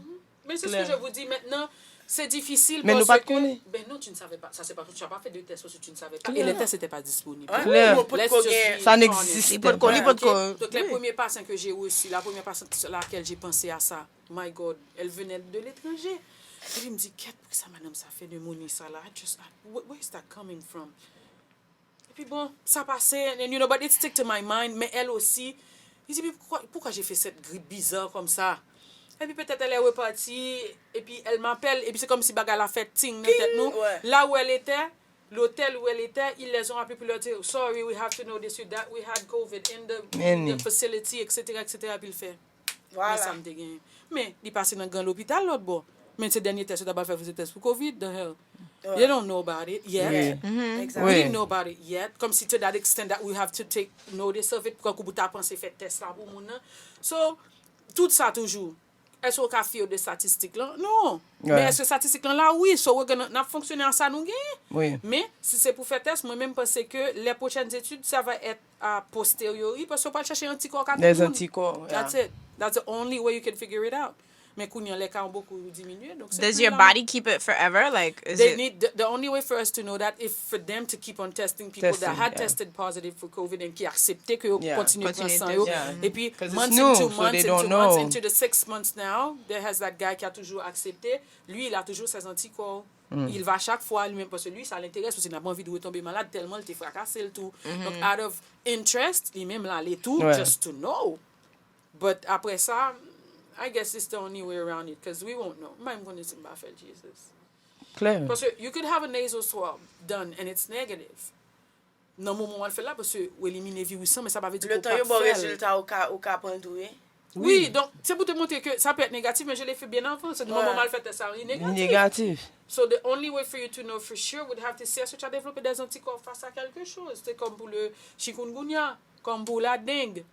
Mais c'est ce que je vous dis maintenant, c'est difficile parce que, ben non, tu ne savais pas. Ça, c'est pas, tu n'as pas fait de test parce que tu ne savais pas. Et les tests n'étaient pas disponibles. Let's just be honest. Ça n'existait pas. Donc, les premiers patients que j'ai reçus, la première patiente à laquelle j'ai pensé à ça, my God, elle venait de l'étranger. Epi m di, kèt, poukisa madanm sa fè de moni sa la? I just, I, wh- where is that coming from? Epi bon, sa pase, and you know, but it stick to my mind, men elle aussi, li di, mais pourquoi, pourquoi j'ai fait cette grippe bizarre comme ça? Epi peut-être elle est repartie, epi elle m'appelle, epi c'est comme si bagay la fè ting nan tèt nou. La où elle était, l'hôtel où elle était, ils les ont appelés pour leur dire, sorry, we have to know this, you, that we had covid in the, in the facility, et cetera, et cetera, epi l fè. Men sa m te genyen. Men, li pase nan gran lopital lòt bò. Men se dènye tès yo ta pral fè, se tès pou covid, the hell. They don't know about it yet. We didn't know about it yet. Kòmsi to that extent that we have to take notice of it, pou kankou pou ta panse fè tès la pou moun nan. So, tout sa toujou. Èske w ka fye w de statistik lan? Non. Men èske statistik lan la? Wi. So, we're gonna, n ap fonksyone an sa nou genyen. Men, si se pou fè tès, mwen menm panse ke les prochaines études, ça va être a posteriori, paske w pral chèche antikò ka tout moun. That's it. That's the only way you can figure it out. Men kounye an, lè ka an bokou diminye, donk se... Does your body keep it forever? Like, is it... They need, the, the only way for us to know that if for them to keep on testing people that had tested positive for covid and ki aksepte ke yo kontinye pran san yo, epi months into months into months into the six months now, there has that guy ki a toujou aksepte, lui, il a toujours ses anticorps. Il va chaque fois, li menm, paske li, sa l enterese, paske n ap anvi de retombe malad, tèlman l te frakase l tou. Donk, out of interest, li menm l ale tou, just to know. But apre sa, I guess it's the only way around it, cause we won't know. M pa menm konnen si m pa fè l, Jesus. Klè. Paske you could have a nasal swab done and it's negative. Nan moman w al fè l la, paske w elimine viris lan, men sa pa vle di ke w p ap fè l. Letan yo ba w rezilta, ou ka, ou ka pran l tou, wi. Wi, donk, se pou te montre ke sa peut être négatif, men je l'ai fait bien avant. Se moman m al fè tès sa, li negatif. Li negatif. So the only way for you to know for sure would have to see si w devlope des anticorps face à quelque chose. Se kòm pou le chikungunya, kòm pou la dengue.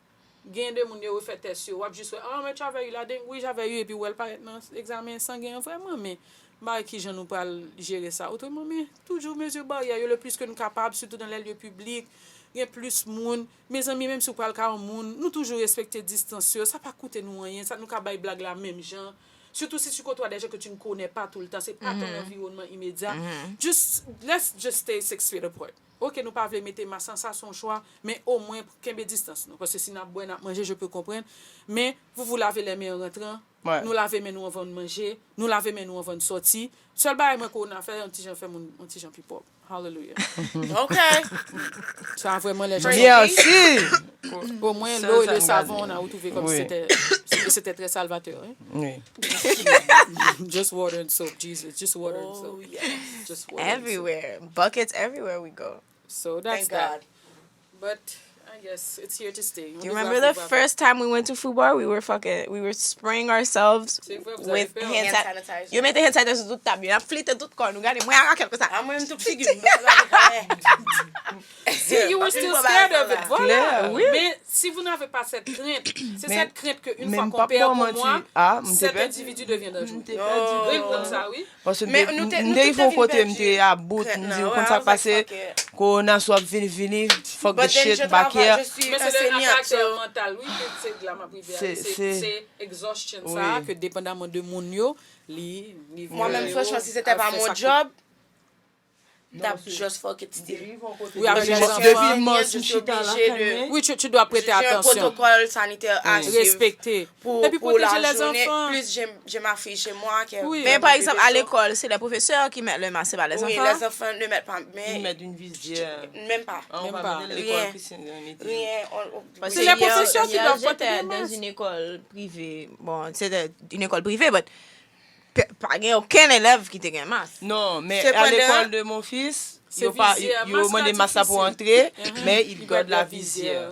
Gen de moun yo refè tès yo, w ap jis wè, ah, men j'avais eu la dengue, wi, j'avais eu, epi w wè l parèt nan egzamen sangen an vrèman, men m pa wè kijan nou pral jere sa otreman, men toujou mezi baryè yo le plis ke nou kapab, sitou dans les lieux publics, gen plis moun, mezanmi, menm si w pral ka yon moun, nou toujou respekte distans yo, sa pa koute nou anyen, sa nou ka bay blag la menm jan, sitou si tu côtoies des gens que tu ne connais pas tout le temps, c'est pas ton environnement immédiat, just, let's just stay six feet apart. Ok, nou pa vle mete mas lan, sa se yon chwa, men omwen kenbe distans nou. Paske si n ap bwè, n ap manje, je peux comprendre. Men, vous vous lavez les mains en rentrant. Nou lave men nou anvan n manje, nou lave men nou anvan n sòti. Sèl bagay mwen kowona fè, yon ti jan fè moun, yon ti jan pi pwòp. Hallelujah. Ok. Sa vrèman lè jan... Merci. Au moins, l'eau et le savon, on a retrouvé comme si c'était, c'était très salvateur, hein. Oui. Just water and soap, Jesus. Just water and soap. Oh, yes. Just water and soap. Everywhere. Buckets everywhere we go. So that's that. Thank God. But I guess it's here to stay. You remember the first time we went to Foubò? We were fucking, we were spraying ourselves with hand sanitizer. Yo mete hand sanitizer sou tout tab yo. Y ap flite tout kò nou. Gade, mwen ak Raquel konsa. Ah, mwen, m tout figi m. See, you were still scared of it. Voilà. Claire, oui. Mais si vous n'avez pas cette crainte, c'est cette crainte que une fois qu'on perd pour moi, cet individu devient dangereux. Gripe konsa, wi. Paske m te, m te rive yon kote, m te about, m di, ou konn sa k pase, kowona sou ap vini, vini, fuck the shit, back here. Men se le karaktè mantal, wi, ke se la m ap rive a, se, se exhaustion sa, ke depandaman de moun yo, li, li vin... Mwen menm, franchman, si se te pa mon job, m t ap just fuck it still. Wi, avèk lèzanfan. Depi mars, m chita lakay mwen. Wi, tu, tu dois prêter attention. J'ai un protocole sanitaire à suivre. Respekte. Epi pwoteje lèzanfan. Plus j'ai, j'ai ma fille chez moi, que... Wi. Men pa egzanp, a lekòl, se lè pwofesè ki mèt le mask, se pa lèzanfan. Oui, les enfants ne mettent pas, mais... Ils mettent une visière. Même pas. Menm pa. An ou pa mete lekòl Christian, mete. Rien. Se lè pwofesè ki dwe pote de mask. Dans une école privée. Bon, c'était une école privée, but pa gen okenn elèv ki te gen mask. Non, men à l'école de mon fils, yo pa, yo mande mask la pou antre, men ils gardent la visière.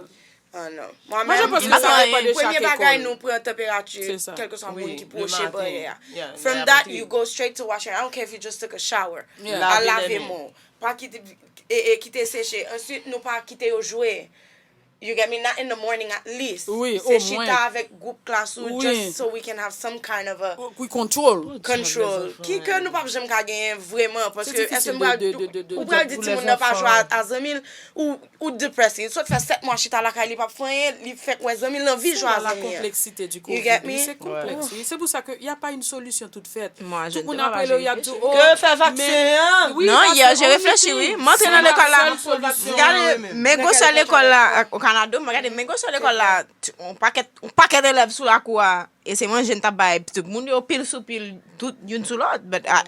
Ah non. Mwen menm, premye bagay, nou pran tanperati kèlkeswa moun ki pwoche baryè a. From that, you go straight to washing. I don't care if you just took a shower. Al lave men w. Pa kite, e, e kite seche. Answit, nou pa kite yo jwe. You get me? Not in the morning at least. Oui, Se omwen. Chita avèk gwoup klas ou, Oui. Just so we can have some kind of a Wi, control. Control. Ki ke nou p ap janm ka genyen vrèman. Paske difisil èske m pral de- de- de- de- ou pral di pou timoun les nan pa jwe enfants. A zanmi l, ou ou depressed. Li sot fè sèt mwa chita lakay li p ap fè anyen, li fèk wè zanmi l nan vi jwe A La zanmi an. complexité du You covid. Get Wi, me? Se konplèks, wi. Se pou sa ke y a pa une solution toute faite. Mwen, je Tout moun ne apre pas yo y ap di, réfléchi. oh, Ke fè vaksen an? Oui, Non, parce hier, que j'ai on réfléchi, dit, oui. Mwen te nan c'est la lekòl la. Seule solution. Gade, men gwosè lekòl la, o Kanada, mwen gade, men gwosè lekòl la, t- on pakèt, on pakèt elèv sou lakou a, e se manje n t ap bay, tout moun yo pil sou pil, tout youn sou lòt, but I,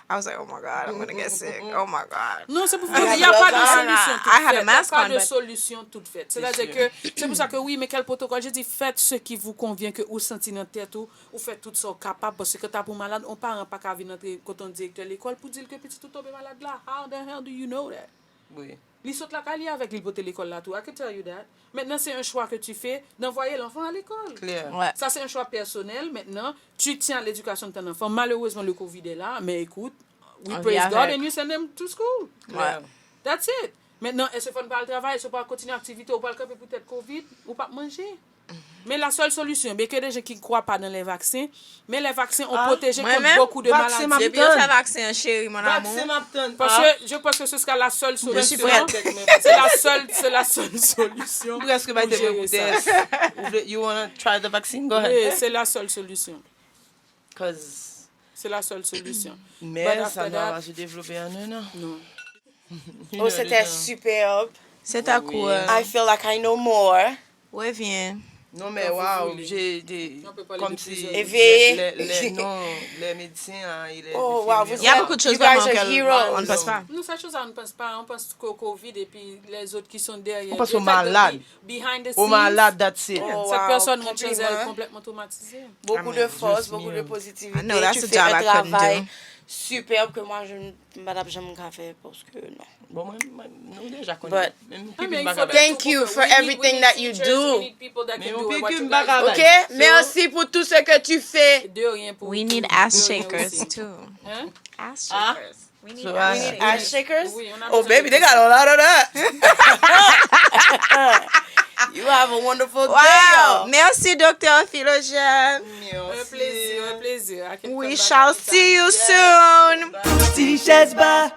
I was like, oh my God, I'm gonna get sick, oh my God. Non, c'est pour vous dire, il n'y a pas de solution toute I had a faite. Il n'y a mask pas on, de but- Solution toute faite. C'est-à-dire que, c'est pour ça que oui, mais quel protocole? Je dis, faites ce qui vous convient, que ou santi nan tèt ou, ou fè tout sa ou kapab, paske kan ta pou malad, on paran pa ka vin antre kote on direktè lekòl pou di l ke pitit ou tonbe malad la. How the hell do you know that? Wi. Li sot lakay li avèk li, l pote lekòl la tou. I can tell you that. Maintenant, c'est un choix que tu fais d'envoyer l'enfant à l'école. Klè. Ouais. Ça, c'est un choix personnel. Maintenant, tu tiens à l'éducation de ton enfant. Malheureusement, le covid est là, mais écoute, we On vit praise God avec. And you send them to school. Ouais. That's it. Maintenant, èske fò n pa al travay, èske w pa kontinye aktivite, ou pa al kanpe pou tèt covid, ou p ap manje. Men la sèl solisyon, byen ke de jan ki kwè pa nan lè vaksen, men lè vaksen on pwoteje mwen kont menm, bokou de vaksen maladi. Depi yo fè vaksen an, cheri, mon amour. Vaksen m ap tann. Parce que je pense que ce sera la seule solution. prête. C'est la seule, c'est la seule solution. M prèske bay Pour temwen gérer pou ça. tès. Ou vle, you wanna try the vaccine? Go ahead. Oui, c'est la seule solution. Cause C'est la seule solution. men But sa after nou va that, se devlope an un an. Non. Oh, c'était superbe. C'est ta cool. I feel like I know more. Revyen. Non, men Quand vous waouh, voulez. j'ai des. On peut parler Comme de si. Éveillé. Les, les, non, les médecins, hein, il est. Oh, wow, vous Il y a beaucoup de choses You guys vraiment are que heroes. on ne pense pas. Non, sa chose, on ne pense pas. On pense qu'au covid et puis les autres qui sont derrière. On pense aux Des fois, malades. Behind the Aux scenes, malades, that's it. Oh, cette wow, personne rentre chez elle compliment. Complètement traumatisée. Beaucoup de force, beaucoup de positivité. I know, that's Tu a fais job un I couldn't travail do. Superbe que moi, je ne peux jamais faire parce que non. Bon, mwen, mwen, nou deja But- konnen. Menm Ah, mais pipi il pa faut kapab. Thank you beaucoup. for We need- everything we that need you teachers, do. We need people that Mais can on do peut what que you me guys bagarre. do. Ok, merci pour tout ce que tu fais. De rien pour We vous. need De ass rien shakers aussi. too. Hein? Ass Ah. shakers. We need So, ass uh, shakers. Ass shakers? Oui, on a Oh, besoin baby, de they got a lot of that. You have a wonderful Wow! day. Merci, Docteur Philogène. Un plaisir, un plaisir. I can We come back shall anytime. See you soon. Ti chèz ba.